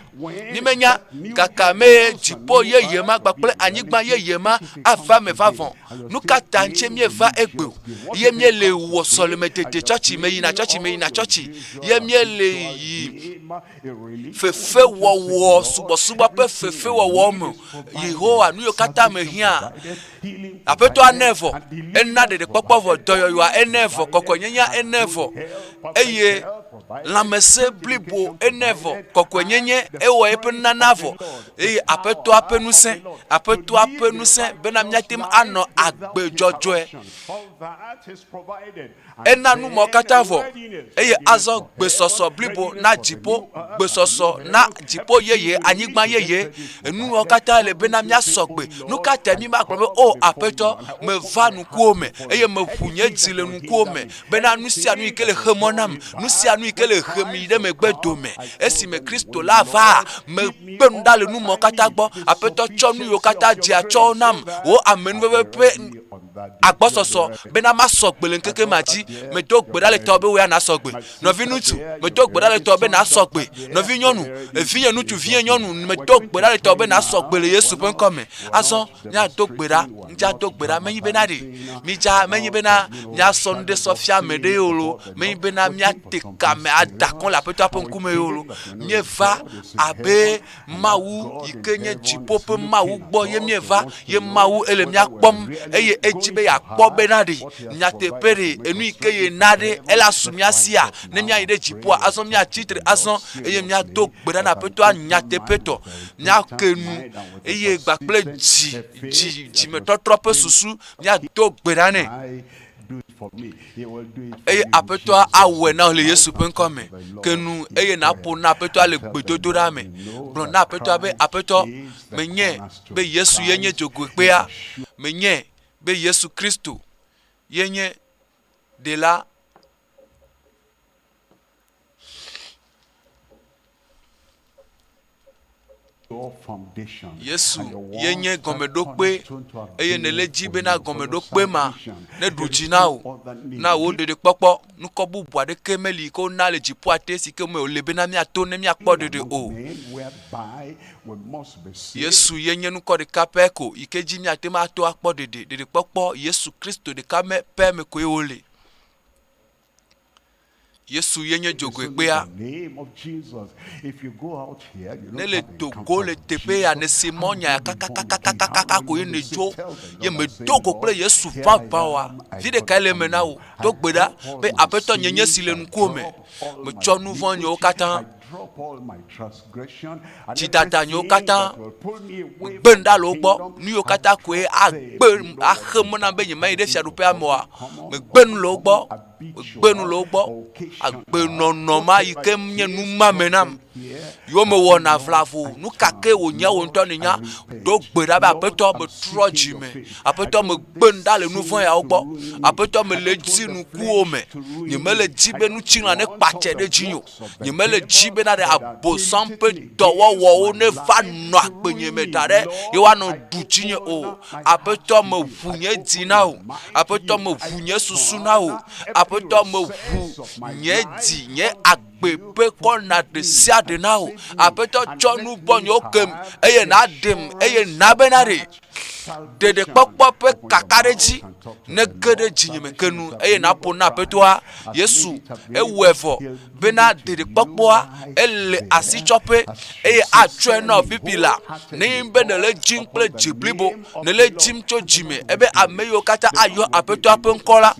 Mímenya gaka mee dziƒo yeye ma kpakple anyigba yeye ma ava me vavã o. Nu ka ta ŋutie míeva egbe o? Ye míele wɔ sɔlemedede tsɔtsi, meyina tsɔtsi, meyina tsɔtsi, ye míele yi fefewɔwɔ, subɔsubɔ ƒe fefewɔwɔ me o. Yehowa, nu yiwo katã mehiã, Aƒetɔa nɛ vɔ, ena ɖeɖekpɔkpɔ vɔ, dɔyɔyɔa enɛ vɔ, kɔkɔenyenyea enɛ vɔ, eye lãmesẽ blibo enɛ vɔ, kɔkɔenyenye ewɔ eƒe nunana vɔ, eye Aƒetɔa ƒe ŋusẽ, Aƒetɔa ƒe ŋusẽ bena míate ŋu anɔ agbe dzɔdzɔe. Ena nu mawo katã vɔ, eye azɔ gbesɔsɔ blibo na dziƒo, gbesɔsɔ na dziƒo yeye, anyigba yeye. Enu mawo katã le bena míasɔ gbe. Nu ka tae mímagblɔ be, O Aƒetɔ, meva ŋkuwò me, eye meʋu nye dzi le ŋkuwò me, bena nu sia nu yi ke le xe mɔ nam, nu sia nu yi ke le hem yi ɖe megbe dome, esime Kristo la va, mekpe nu ɖa le nu mawo katã gbɔ. Aƒetɔ, tsɔ nu yiwo katã dzea tsɔ nam, wò amenuveve ƒe agbɔsɔsɔ bena masɔ gbe le ŋkeke ma dzi. Medo gbe ɖa le tɔwò be wò ya nàsɔ gbe. Nɔviŋutsu, medo gbe ɖa le tɔwò be nàsɔ gbe. Nɔvinyɔnu, evinye ŋutsu, vinye nyɔnu, medo gbe ɖa le tɔwò be nàsɔ gbe le Yesu ƒe ŋkɔ me. Azɔ míado gbe ɖa, mídza do gbe ɖa menye bena ɖe mídza menye bena míasɔ nu ɖe sɔ fia ame ɖe o lo, menye bena míate kame ada akɔ le Aƒetɔa ƒe ŋkume o lo. Míeva abe Mawu yi ke nye dziƒo ƒe Mawu gbɔ ye míeva, ye Mawu ele mía kpɔm eye Edzi be yeakpɔ bena ɖe nyateƒe ɖe enu yi ke yena ɖe ela su mía sia ne míayi ɖe dziƒoa. Azɔ míatsi tre azɔ eye míado gbe ɖa na Aƒetɔa nyateƒetɔ. Míake nu eye kpakple dzi, dzi, dzimetɔtrɔ ƒe susu míado gbe ɖa nɛ. Eye Aƒetɔa awɔe na wò le Yesu ƒe ŋkɔ me. Ke nu eye nàƒo na Aƒetɔa le gbedodoɖa me. Gblɔ na Aƒetɔa be, Aƒetɔ, menyae be Yesu ye nye dzogoekpea. Menyae be Yesu Kristo ye nye Ɖela. Yesu ye nye gɔmeɖokpe eye nèle edzi bena gɔmeɖokpe ma neɖu dzi na wò, na wò ɖeɖekpɔkpɔ. Nukɔ bubu aɖeke meli yi ke wona le dziƒoa te si ke me wòle bena míato ne míakpɔ ɖeɖe o. Yesu ye nye nukɔ ɖeka pɛ ko yi ke dzi míate ŋu ato akpɔ ɖeɖe. Ɖeɖekpɔkpɔ Yesu Kristo ɖeka me pɛ me koe wole. Yesu ye nye dzogoekpea. Ne le do go le teƒe ya nèse mɔ nya ya kakakakakaka ko ye nèdzo ye mèdo go kple Yesu vavã oa, vi ɖekae le eme na wò. Do gbe ɖa be Aƒetɔ nye nye si le ŋkuwò me, metsɔ nu vɔ̃ nyewo katã, dzidada nyewo katã, megbe nu ɖa le wo gbɔ. Nu yiwo katã koe agbe axe mɔ nam be nyemayi ɖe fiaɖuƒea me oa, megbe nu le wo gbɔ. Megbe nu le wo gbɔ. Agbenɔnɔ ma yi ke nye numame nam yiwo mewɔna vlavo. Nu ka ke wònye wò ŋutɔ nènya. Do gbe ɖa be Aƒetɔ metrɔ dzi me. Aƒetɔ megbe nu ɖa le nu vɔ̃ yawo gbɔ. Aƒetɔ mele dzi ŋkuwò me. Nyemele dzi be ŋutilã nekpatse ɖe dzinye o. Nyemele dzi bena ɖe Abosam ƒe dɔwɔwɔwo neva nɔ agbenye me da ɖe ye woanɔ ɖu dzinye o. Aƒetɔ, meʋu nye dzi na wò. Aƒetɔ, meʋu nye susu na wò. Aƒetɔ, meʋu nye dzi, nye agbe ƒe kɔna ɖe sia ɖe na wò. Aƒetɔ, tsɔ nu vɔ̃nyewo kem eye nàɖem eye na bena ɖe ɖeɖekpɔkpɔ ƒe kakaɖedzi nege ɖe dzinye me ke nu eye nàƒo na Aƒetɔa. Yesu, ewɔe vɔ bena ɖeɖekpɔkpɔa ele asitsɔƒe eye atsɔe na wò fifi la. Nenye be nèle edzim kple dzi blibo, nèle edzim tso dzi me ebe ame yiwo katã ayɔ Aƒetɔa ƒe ŋkɔ la,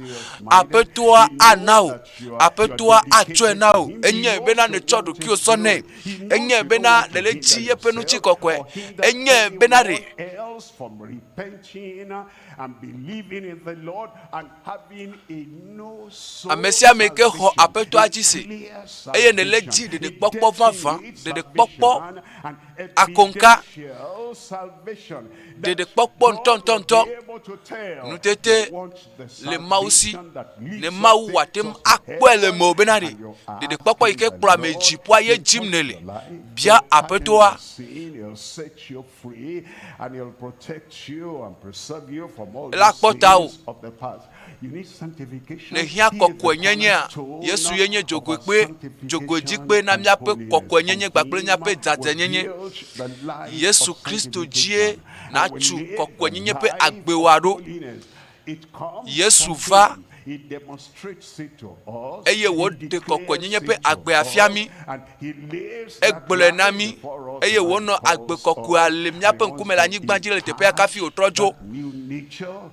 Aƒetɔa ana wò, Aƒetɔa atsɔe na wò. Enyae bena nètsɔ ɖokuiwò sɔ nɛ. Enyae bena nèle edzi yeƒe ŋutikɔkɔe. Enyae bena ɖe. Ame sia ame ke xɔ Aƒetɔa dzi se eye nèlé dzi ɖeɖekpɔkpɔ vavã, ɖeɖekpɔkpɔ akoŋka, ɖeɖekpɔkpɔ ŋutɔŋutɔŋutɔ, nutete le Mawu si, ne Mawu wòate ŋu akpɔe le mewò bena ɖe ɖeɖekpɔkpɔ yi ke kplɔ ame dziƒoa ye dim nèle. Bia Aƒetɔa. Ela kpɔ tawò. Nèhiã kɔkɔenyenyea? Yesu ye nye dzogoekpe, dzogoedzikpe na míaƒe kɔkɔenyenye kpakple míaƒe dzadzɛnyenye. Yesu Kristo dzie nàtu kɔkɔenyenye ƒe agbewòa ɖo. Yesu va eye wòɖe kɔkɔenyenye ƒe agbea fia mí. Egblɔe na mí eye wònɔ agbe kɔkɔea le míaƒe ŋkume le anyigba dzi le teƒea kafi wòtrɔ dzo.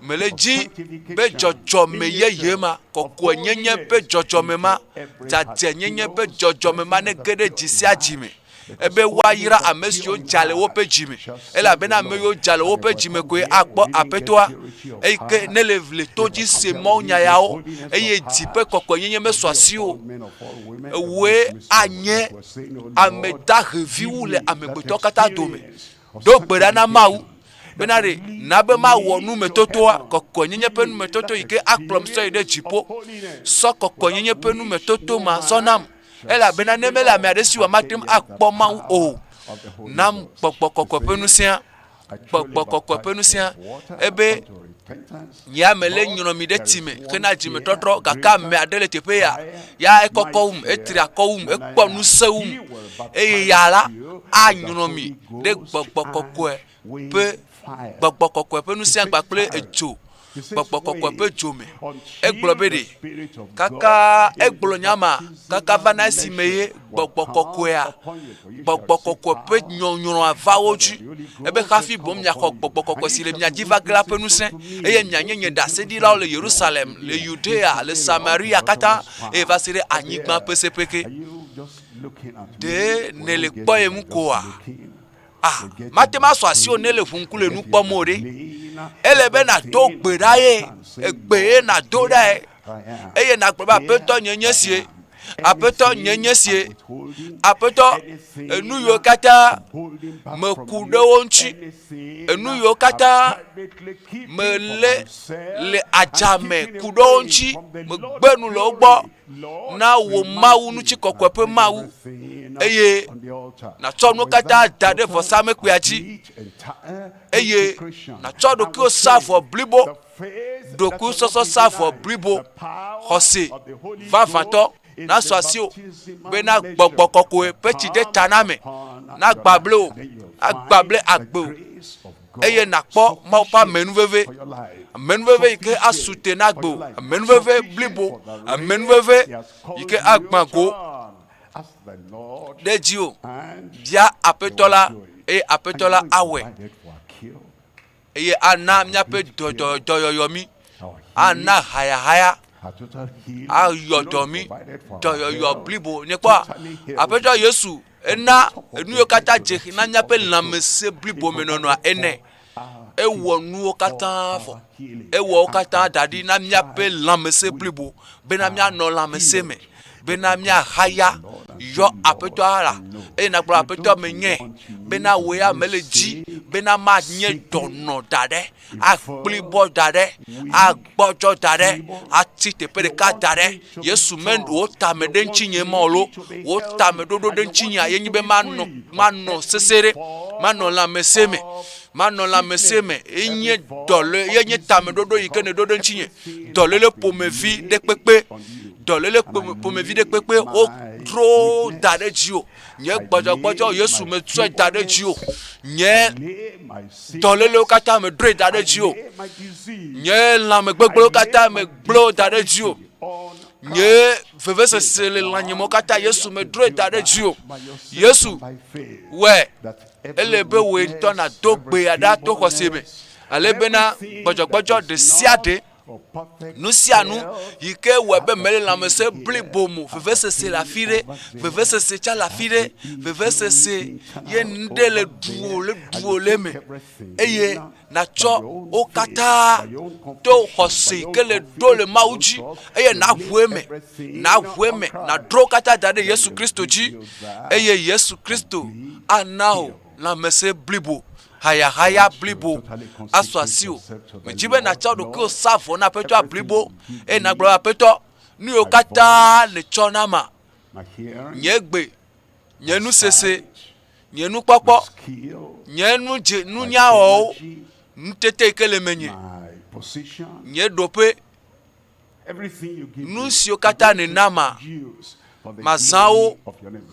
Mele dzi be dzɔdzɔme yeye ma, kɔkɔenyenye ƒe dzɔdzɔme ma, dzadzɛnyenye ƒe dzɔdzɔme ma nege ɖe dzi sia dzi me. Ebe woayra ame siwo dza le woƒe dzi me, elabena ame yiwo dza le woƒe dzi me koe akpɔ Aƒetɔa. Eyi ke ne le le to dzi se mawunya yawo eye dzi ƒe kɔkɔenyenye mesu asiwò o, ewòe anye ame dahe vi wu le amegbetɔ katã dome. Do gbe ɖa na Mawu bena ɖe na be mawɔ numetotoa, kɔkɔenyenye ƒe numetoto yi ke akplɔm sɔ yi ɖe dziƒo. Sɔ kɔkɔenyenye ƒe numetoto ma sɔ nam. Elabena ne mele ame aɖe si oa, mate ŋu akpɔ Mawu o. Nam gbɔgbɔ kɔkɔe ƒe ŋusẽa, gbɔgbɔ kɔkɔe ƒe ŋusẽa, ebe nye mele nyrɔ mi ɖe tsi me hena dzimetɔtrɔ, gake ame aɖe le teƒe ya, ya ekɔkɔ wum, etri akɔ wum, ekpɔ ŋusẽ wum, eye ya la anyrɔ mi ɖe gbɔgbɔ kɔkɔe ƒe gbɔgbɔ kɔkɔe ƒe ŋusẽa kpakple edzo. Gbɔgbɔ Kɔkɔe ƒe dzo me. Egblɔ be ɖe, kaka egblɔ nya ma kaka va na esime ye Gbɔgbɔ Kɔkɔea, Gbɔgbɔ Kɔkɔe ƒe nyɔnyrɔa va wo dzi. Ebe hafi boŋ miaxɔ Gbɔgbɔ Kɔkɔe si le mia dzi va ge la ƒe ŋusẽ, eye mianye nye ɖaseɖilawo le Yerusalem, le Yudea, le Samaria katã, eye va se ɖe anyigba ƒe seƒe ke. Ɖe nèle kpɔyem koa? Ah, mate ŋu asɔ asiwò ne le ʋu ŋku le nu kpɔm o ɖe. Ele be nàdo gbe ɖa ye, egbe ye nàdo ɖae. Eye nàgblɔ be, Aƒetɔ, nye nye sie. Aƒetɔ, nye nye sie. Aƒetɔ, enu yiwo katã meku ɖe wo ŋuti, enu yiwo katã melé le adzame ku ɖe wo ŋuti, megbe nu le wo gbɔ na wò Mawu ŋutikɔkɔe ƒe Mawu, eye nàtsɔ nuwo katã da ɖe vɔsamlekpuia dzi, eye nàtsɔ ɖokuiwò sa vɔ blibo, ɖokuisɔsɔ sa vɔ blibo, xɔse vavãtɔ nasu asiwò bena gbɔgbɔ kɔkɔe ƒe tsidetaname nagbable wò, agbable agbe wò. eye nàkpɔ Mawu ƒe amenuveve, amenuveve yi ke asu te na agbe wò, amenuveve blibo, amenuveve yi ke agbã go ɖe dziwò. Bia Aƒetɔ la eye Aƒetɔ la awɔe eye ana míaƒe dɔyɔyɔ mí, ana hayahaya ayɔ dɔ mí, dɔyɔyɔ blibo. Niekpɔa, Aƒetɔ Yesu Ena enu yiwo katã dze na míaƒe lãmesẽ blibo me nɔnɔa ene. Ewɔ nuwo katã vɔ. Ewɔ wo katã da ɖi na míaƒe lãmesẽ blibo bena míanɔ lãmesẽ me, bena míahaya. Yɔ Aƒetɔa la eye nàgblɔ Aƒetɔ menye bena wò ya mele dzi bena manye dɔnɔ da ɖe. akplibɔ da ɖe, agbɔdzɔ da ɖe, atsi teƒe ɖeka da ɖe. Yesu me wò tame ɖe ŋutinye ma o lo, wò tame ɖoɖo ɖe ŋutinyea ye nyi be manɔ manɔ sese ɖe, manɔ lãmesẽ me, manɔ lãmesẽ me. Enye dɔlé ye nye tame ɖoɖo yi ke nèɖo ɖe ŋutinye. Dɔléle ƒomevi ɖe kpekpe, dɔléle ƒomevi ɖe kpekpe wodro da ɖe dziwò. Nye gbɔdzɔgbɔdzɔ Yesu metsɔe da ɖe dziwò. Nye dɔlélewo katã meɖoe da ɖe dziwò. Nye lãmegbegblẽwo katã megblẽ wo da ɖe dziwò. Nye vevesese le lãnyemewo katã Yesu meɖoe da ɖe dziwò. Yesu wɔe. Ele be wòe ŋutɔ nàdo gbea ɖa to xɔse me ale bena gbɔdzɔgbɔdzɔ ɖe sia ɖe Nu sia nu yi ke wɔe be mele lãmesẽ blibo me o, vevesese le afi ɖe, vevesese tsa le afi ɖe, vevesese ye nu ɖe le ɖuwò le ɖuwò le eme eye nàtsɔ wo katã to xɔse yi ke le ɖo le Mawu dzi eye nàʋu eme, nàʋu eme, nàdro wo katã da ɖe Yesu Kristo dzi eye Yesu Kristo ana wò lãmesẽ blibo. Hayahaya blibo asu asiwò. Medi be nàtsɔ ɖokuiwò sa vɔ na Aƒetɔa blibo eye nàgblɔ be, Aƒetɔ, nu yiwo katã nètsɔ nama, nye gbe, nye nusese, nye nukpɔkpɔ, nye nudze, nunyawɔwo, nutete yi ke le menye, nye ɖoƒe, Nu siwo katã nèna ma, mazã wo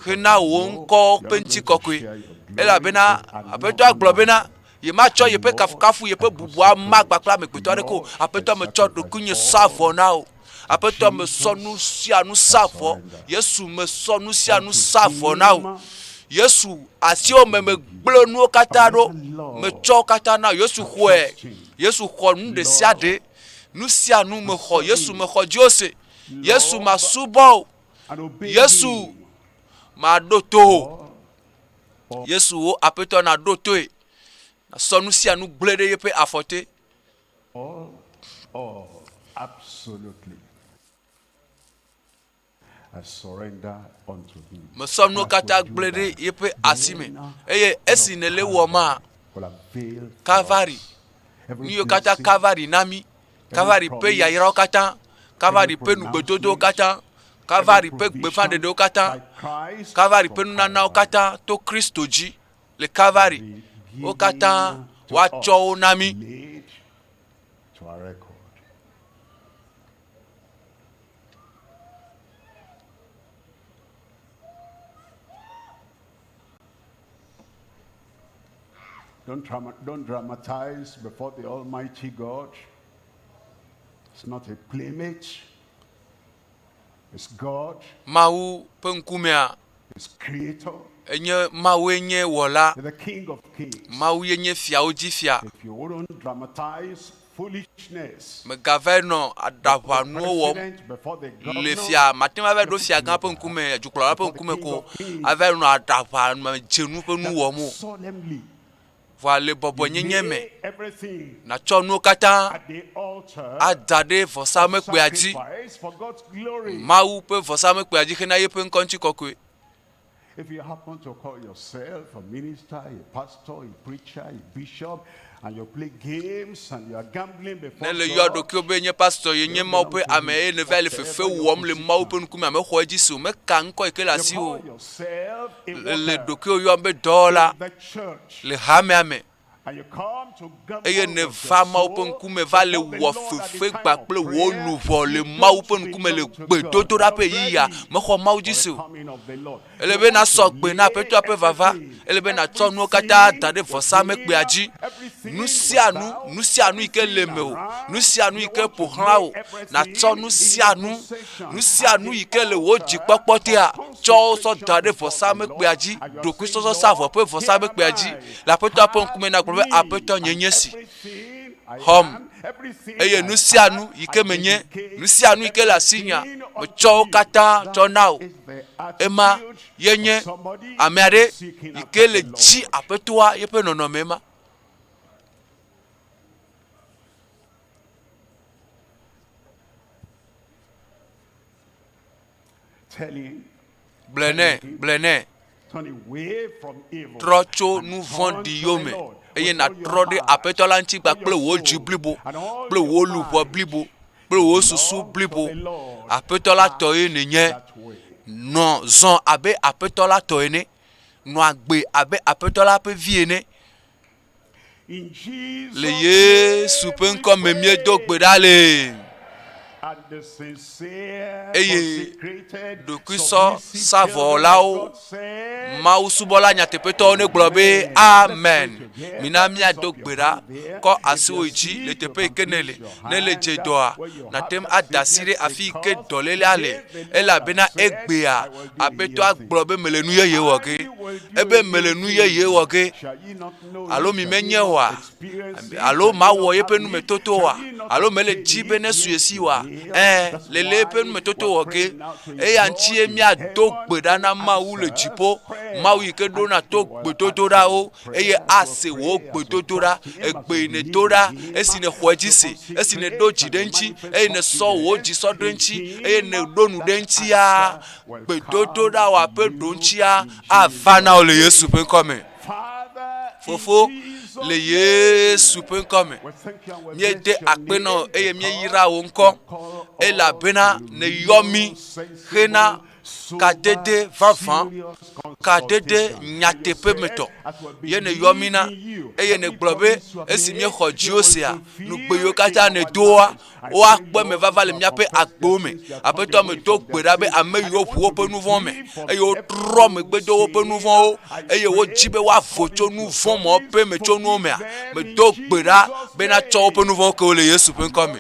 hena wò ŋkɔ ƒe ŋutikɔkɔe. Elabena Aƒetɔa gblɔ bena, yematsɔ yeƒe kafukafu, yeƒe bubu ama agba kple amegbetɔ aɖeke o. Aƒetɔ, metsɔ ɖokuinye sa vɔ na wò. Aƒetɔ, mesɔ nu sia nu sa vɔ. Yesu, mesɔ nu sia nu sa vɔ na wò. Yesu, asiwò me megblẽ nuwo katã ɖo. Metsɔ wo katã na wò. Yesu xɔe. Yesu xɔ nu ɖe sia ɖe. Nu sia nu mexɔ Yesu mexɔ dziwò se. Yesu masubɔ wò. Yesu maɖo to wò. Yesu wò Aƒetɔ naɖo toe. Nasɔ nu sia nu gblẽ ɖe yeƒe afɔ te. All, all, absolutely. Mesɔ nuwo katã gblẽ ɖe yeƒe asi me, eye esi nèle ewɔmaa, Kalvari, nu yiwo katã Kalvari na mí, Kalvari ƒe yayrawo katã, Kalvari ƒe nugbedodowo katã, Kalvari ƒe gbeƒãɖeɖewo katã, Kalvari ƒe nunanawo katã to Kristo dzi le Kalvari, wo katã woatsɔ wo na mí. Don't, drama, don't dramatize before the Almighty God. Mawu ƒe ŋkumea, enye Mawue nye wɔla. Mawu ye nye fiawo dzi fia. Mègavae nɔ aɖaʋanuwo wɔm le fia mate ŋu ava ɖo fiagã ƒe ŋkume, dukplɔla ƒe ŋkume ko ava nɔ aɖaʋamedzenu ƒe nu wɔm o. Vɔa le bɔbɔenyenye me, nàtsɔ nuwo katã ada ɖe vɔsamlekpuia dzi, Mawu ƒe vɔsamlekpuia dzi hena yeƒe ŋkɔ ŋutikɔkɔe. If you happen to call yourself a minister, a pastor, a preacher, a bishop, and you play games and you are gambling before Ne le yɔ God, ɖokuiwò be nye pastor, ye nye Mawu ƒe ame eye nèva le fefe wɔm le Mawu ƒe ŋkume, mexɔ edzi se o, meka ŋkɔ yi ke le you asiwò o. call yourself a Le worker ɖokuiwò yɔm be dɔwɔla in the church, le hamea me. and you come to gamble eye with your nèva Mawu ƒe soul ŋkume va le before the wɔ Lord at the fefe time gba of kple wò prayer, luʋɔ le you Mawu don't ƒe ŋkume le belong to God. gbedodoɖa You're ƒe ɣeyiɣia, ready mexɔ Mawu dzi for se the o. coming of the Lord. Ele You be want to nàsɔ gbe na lay Aƒetɔa ƒe vava. everything, Ele be nàtsɔ nuwo katã da ɖe everything vɔsamlekpuia within, dzi. everything Nu sia nu, without, nu sia nu yi ke le everything mewò, around. nu sia nu yi You ke want to ƒo xlã lay wò, nàtsɔ everything nu in sia your nu, possession nu sia at nu the yi ke le wò altar dzikpɔkpɔ tea, of tsɔ wo sɔ da consecration ɖe before the vɔsamlekpuia Lord. dzi, And you are saying, ɖokuisɔsɔsavɔ Lord, ƒe here am vɔsamlekpuia dzi. I. Le Aƒetɔa ƒe Have ŋkume nàgblɔ be, me Aƒetɔ, nye and nye si. everything I Xɔm. am, everything Eye I nu sia have, nu yi I ke menye, dedicate nu sia nu yi ke le asinyea, everything metsɔ wo unto you. katã tsɔ That na wò. is the Ema attitude ye of nye somebody ame aɖe seeking yi after ke le the dzi Lord. Aƒetɔa yeƒe nɔnɔme ma. Tell him, Gblɔe nɛ, gblɔe nɛ. turn away from evil Trɔ tso and nu turn vɔ̃ɖi to the yome Lord eye with all your nàtrɔ ɖe heart, Aƒetɔ la ŋuti all kpakple your wò dzi soul, blibo and all kple your wò luʋɔ mind. blibo kple wò susu Belong to blibo. the Lord. Aƒetɔ la tɔe nènye. That way. Nɔ zɔ abe Aƒetɔ la tɔ ene. Nɔ agbe abe Aƒetɔ la ƒe vi ene. In Jesus' Le Yesu ƒe name we ŋkɔ me míedo gbe pray. ɖa le. And the sincere, Eye consecrated, ɖokuisɔ submissive children of savɔlawo, God said, Mawu subɔla nyateƒetɔwo negblɔ be amen. Mina míado gbe ɖa. Kɔ asiwò yi dzi le teƒe yi ke nèle. Ne èle dze dɔa, nàte ŋu ada asi ɖe afi yi ke dɔlélea le elabena egbea Aƒetɔa gblɔ be mele nu yeye wɔ ge. Ebe mele nu yeye wɔ ge. Alo mi menye oa? Alo mawɔ yeƒe numetoto oa? Alo mele dzi be nesu ye si oa? Ẽ, le le eƒe numetoto wɔ ge. Eya ŋutie míado gbe ɖa na Mawu le dziƒo, Mawu yi ke ɖona to gbedodoɖawo eye ase wò gbedodoɖa. Egbe yi nèdo ɖa esi nèxɔ edzi se, esi nèɖo dzi ɖe eŋuti eye nèsɔ wò dzi sɔ ɖo eŋuti eye nèɖo nu ɖe eŋutia, gbedodoɖa wò aƒe ɖoŋutia ava na wò le Yesu ƒe ŋkɔ me. Fofo, le Yesu ƒe ŋkɔ me, míede akpe na wò eye míeyra wò ŋkɔ elabena nèyɔ mí hena kadede vavã, kadede nyateƒe me tɔ ye nèyɔ mí na eye nègblɔ be esi míexɔ dziwò sea, nugbe yiwo katã nèdoa, woakpɔ eme vava le míaƒe agbewo me. Aƒetɔ, medo gbe ɖa be ame yiwo ʋu woƒe nu vɔ̃ me eye wotrɔ megbe do woƒe nu vɔ̃wo eye wodzi be woavo tso nu vɔ̃ mawo ƒe metsonuwo mea, medo gbe ɖa be natsɔ woƒe nu vɔ̃wo ke wo le Yesu ƒe ŋkɔ me.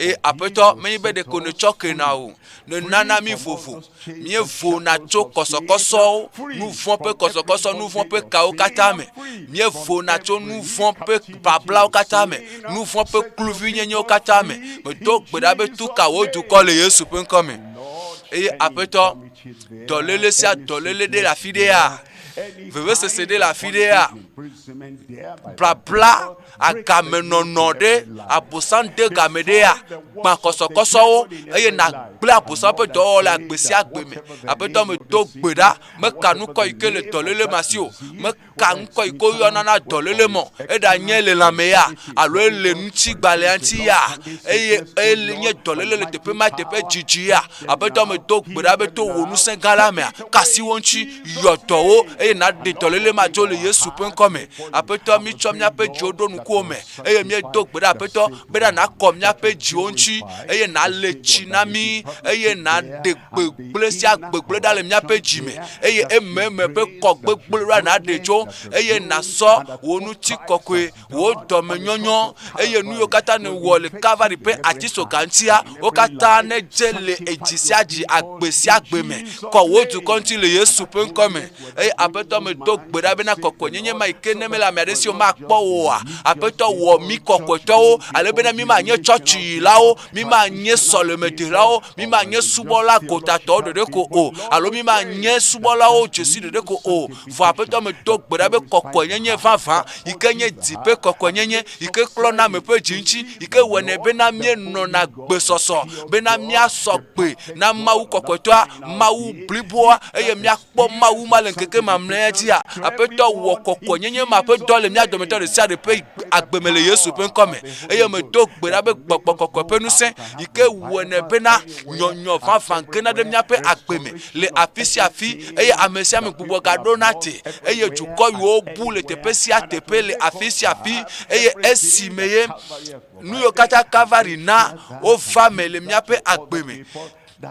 Eye Aƒetɔ, menye be ɖeko nètsɔ kena o, nènana mí vovo. Míevona tso kɔsɔkɔsɔwo, nu vɔ̃ ƒe kɔsɔkɔsɔ, nu vɔ̃ ƒe kawo katã me. Míevona tso nu vɔ̃ ƒe bablawo katã me, nu vɔ̃ ƒe kluvinyenyewo katã me. Medo gbe ɖa be tu ka wò dukɔ le Yesu ƒe ŋkɔ me. Eye Aƒetɔ, dɔléle sia dɔléle ɖe le afi ɖea, vevesese ɖe le afi ɖea, blabla agamenɔnɔ ɖe abosam de game ɖea, gbã kɔsɔkɔsɔwo eye nàgblẽ abosam ƒe dɔwɔwɔ le agbe sia agbe me. Aƒetɔ medo gbe ɖa, meka ŋkɔ yi ke le dɔléle ma si o, meka ŋkɔ yi ke woyɔna na dɔléle ma o, eɖanye le lãme ya alo ele ŋutigbalẽa ŋuti ya eye ele nye dɔléle le teƒe ma teƒe dzidzi ya. Aƒetɔ me. medo gbe ɖa be to wò ŋusẽ gã la mea, ka asi wo ŋuti, yɔ dɔ wo eye nàɖe dɔléle ma dzo le Yesu ƒe ŋkɔ me. Aƒetɔ, mítsɔ míaƒe dziwo ɖo ŋkuwò me eye míedo gbe ɖa, Aƒetɔ, bena nàkɔ míaƒe dziwo ŋuti eye nàle tsi na mí eye nàɖe gbegblẽ sia gbegblẽ ɖa le míaƒe dzi me eye ememe ƒe kɔ gbegblẽ ɖa nàɖe tso eye nàsɔ wò ŋutikɔkɔe wò dɔmenyɔnyɔ, eye nu yiwo katã nèwɔ le Kalvari ƒe atisoga ŋutia, wo katã nedze le edzi sia dzi, agbe sia agbe me. Kɔ wò dukɔ ŋuti le Yesu ƒe ŋkɔ me. Eye Aƒetɔ, medo gbe ɖa bena kɔkɔenyenye ma yi ke ne mele ame aɖe si o makpɔ oa, Aƒetɔ, wɔ mí kɔkɔetɔwo, ale bena mí manye tsɔtsiyilawo, mí manye sɔlemedelawo, mí manye subɔla gotatɔwo ɖeɖe ko o, alo mí manye subɔlawo dzesi ɖeɖe ko o. Vɔ Aƒetɔ medo gbe ɖa be kɔkɔenyenye vavã yi ke nye dzi ƒe kɔkɔenyenye yi ke klɔna ame ƒe dzi ŋuti, yi ke wɔnɛ bena míenɔna gbesɔsɔ bena míasɔ gbe na Mawu kɔkɔetɔa, Mawu bliboa, eye míakpɔ Mawu ma le ŋkeke mamlɛa dzia. Aƒetɔ wɔ kɔkɔenyenye ma ƒe dɔ le mía dometɔ ɖe sia ɖe ƒe agbe me le Yesu ƒe ŋkɔ me. Eye medo gbe ɖa be gbɔgbɔ kɔkɔe ƒe ŋusẽ yi ke wɔnɛ bena nyɔnyɔ vavã gena ɖe míaƒe agbe me le afi sia afi eye ame sia ame gbugbɔ gaɖona te eye dukɔ yiwo bu le teƒe sia teƒe le afi sia afi eye esime ye nu yiwo katã Kalvari na wova me le míaƒe agbe me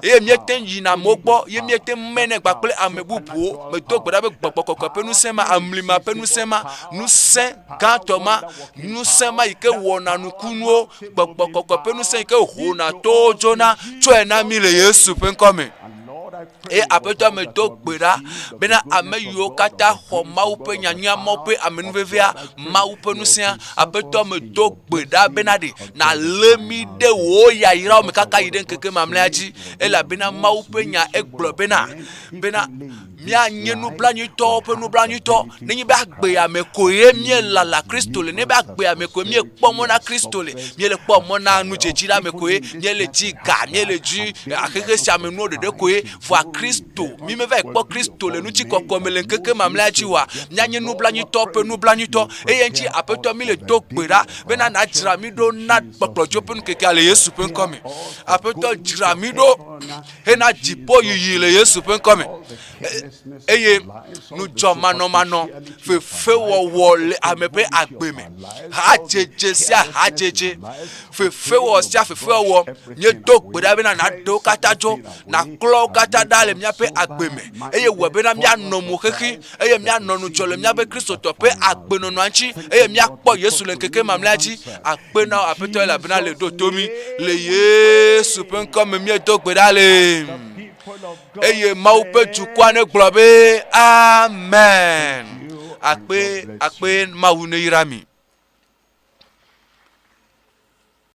eye míete ŋu yina amewo gbɔ ye míete ŋu mɛnɛ kpakple ame bubuwo. Medo gbe ɖa be gbɔgbɔ kɔkɔe ƒe ŋusẽ ma, amli ma ƒe ŋusẽ ma, ŋusẽ gãtɔ ma, ŋusẽ ma yi ke wɔna nukunuwo, gbɔgbɔ kɔkɔe ƒe ŋusẽ yi ke hona towo dzona, tsɔe na mí le Yesu ƒe ŋkɔ me. Eye Aƒetɔ medo gbe ɖa bena ame yiwo katã xɔ Mawu ƒe nyanyuia, Mawu ƒe amenuvevea, Mawu ƒe ŋusẽa, Aƒetɔ medo gbe ɖa bena ɖe nàlé mí ɖe wò yayrawo me kaka yi ɖe ŋkeke mamlɛa dzi elabena Mawu ƒe nya egblɔ bena bena míanye nublanuitɔwo ƒe nublanuitɔ nenye be agbea me koe míelala Kristo le, nenye be agbea me koe míekpɔ mɔ na Kristo le, míele kpɔ mɔ na nudzedzi la me koe, míele dzi ga, míele dzi xexe sia me nuwo ɖeɖe koe, vɔa Kristo, mí meva yi kpɔ Kristo le ŋutikɔkɔe me le ŋkeke mamlɛa dzi oa, míanye nublanuitɔ ƒe nublanuitɔ. Eye ŋuti Aƒetɔ míle do gbe ɖa bena nàdzra mí ɖo na kpɔkplɔdzo ƒe ŋkekea le Yesu ƒe ŋkɔ me. Aƒetɔ dzra mí ɖo hena dziƒoyiyi le Yesu ƒe ŋkɔ me. Eye ŋudzɔmanɔmanɔ, fefewɔwɔ le ame ƒe agbe me, hadzedze sia hadzedze, fefewɔwɔ sia fefewɔwɔ, míedo gbe ɖa bena nàɖe wo katã dzo, nàklɔ wo katã ɖa le míaƒe agbe me, eye wɔe bena míanɔ mo xexi, eye míanɔ ŋudzɔ le míaƒe Kristotɔ ƒe agbenɔnɔa ŋuti, eye míakpɔ Yesu le ŋkeke mamlɛa dzi. Akpe na wò Aƒetɔ elabena le ɖo to mí. Le Yesu ƒe ŋkɔ me míedo gbe ɖa le. Eye Mawu ƒe dukɔa negblɔ be, Amen. Akpe, akpe Mawu neyra mi.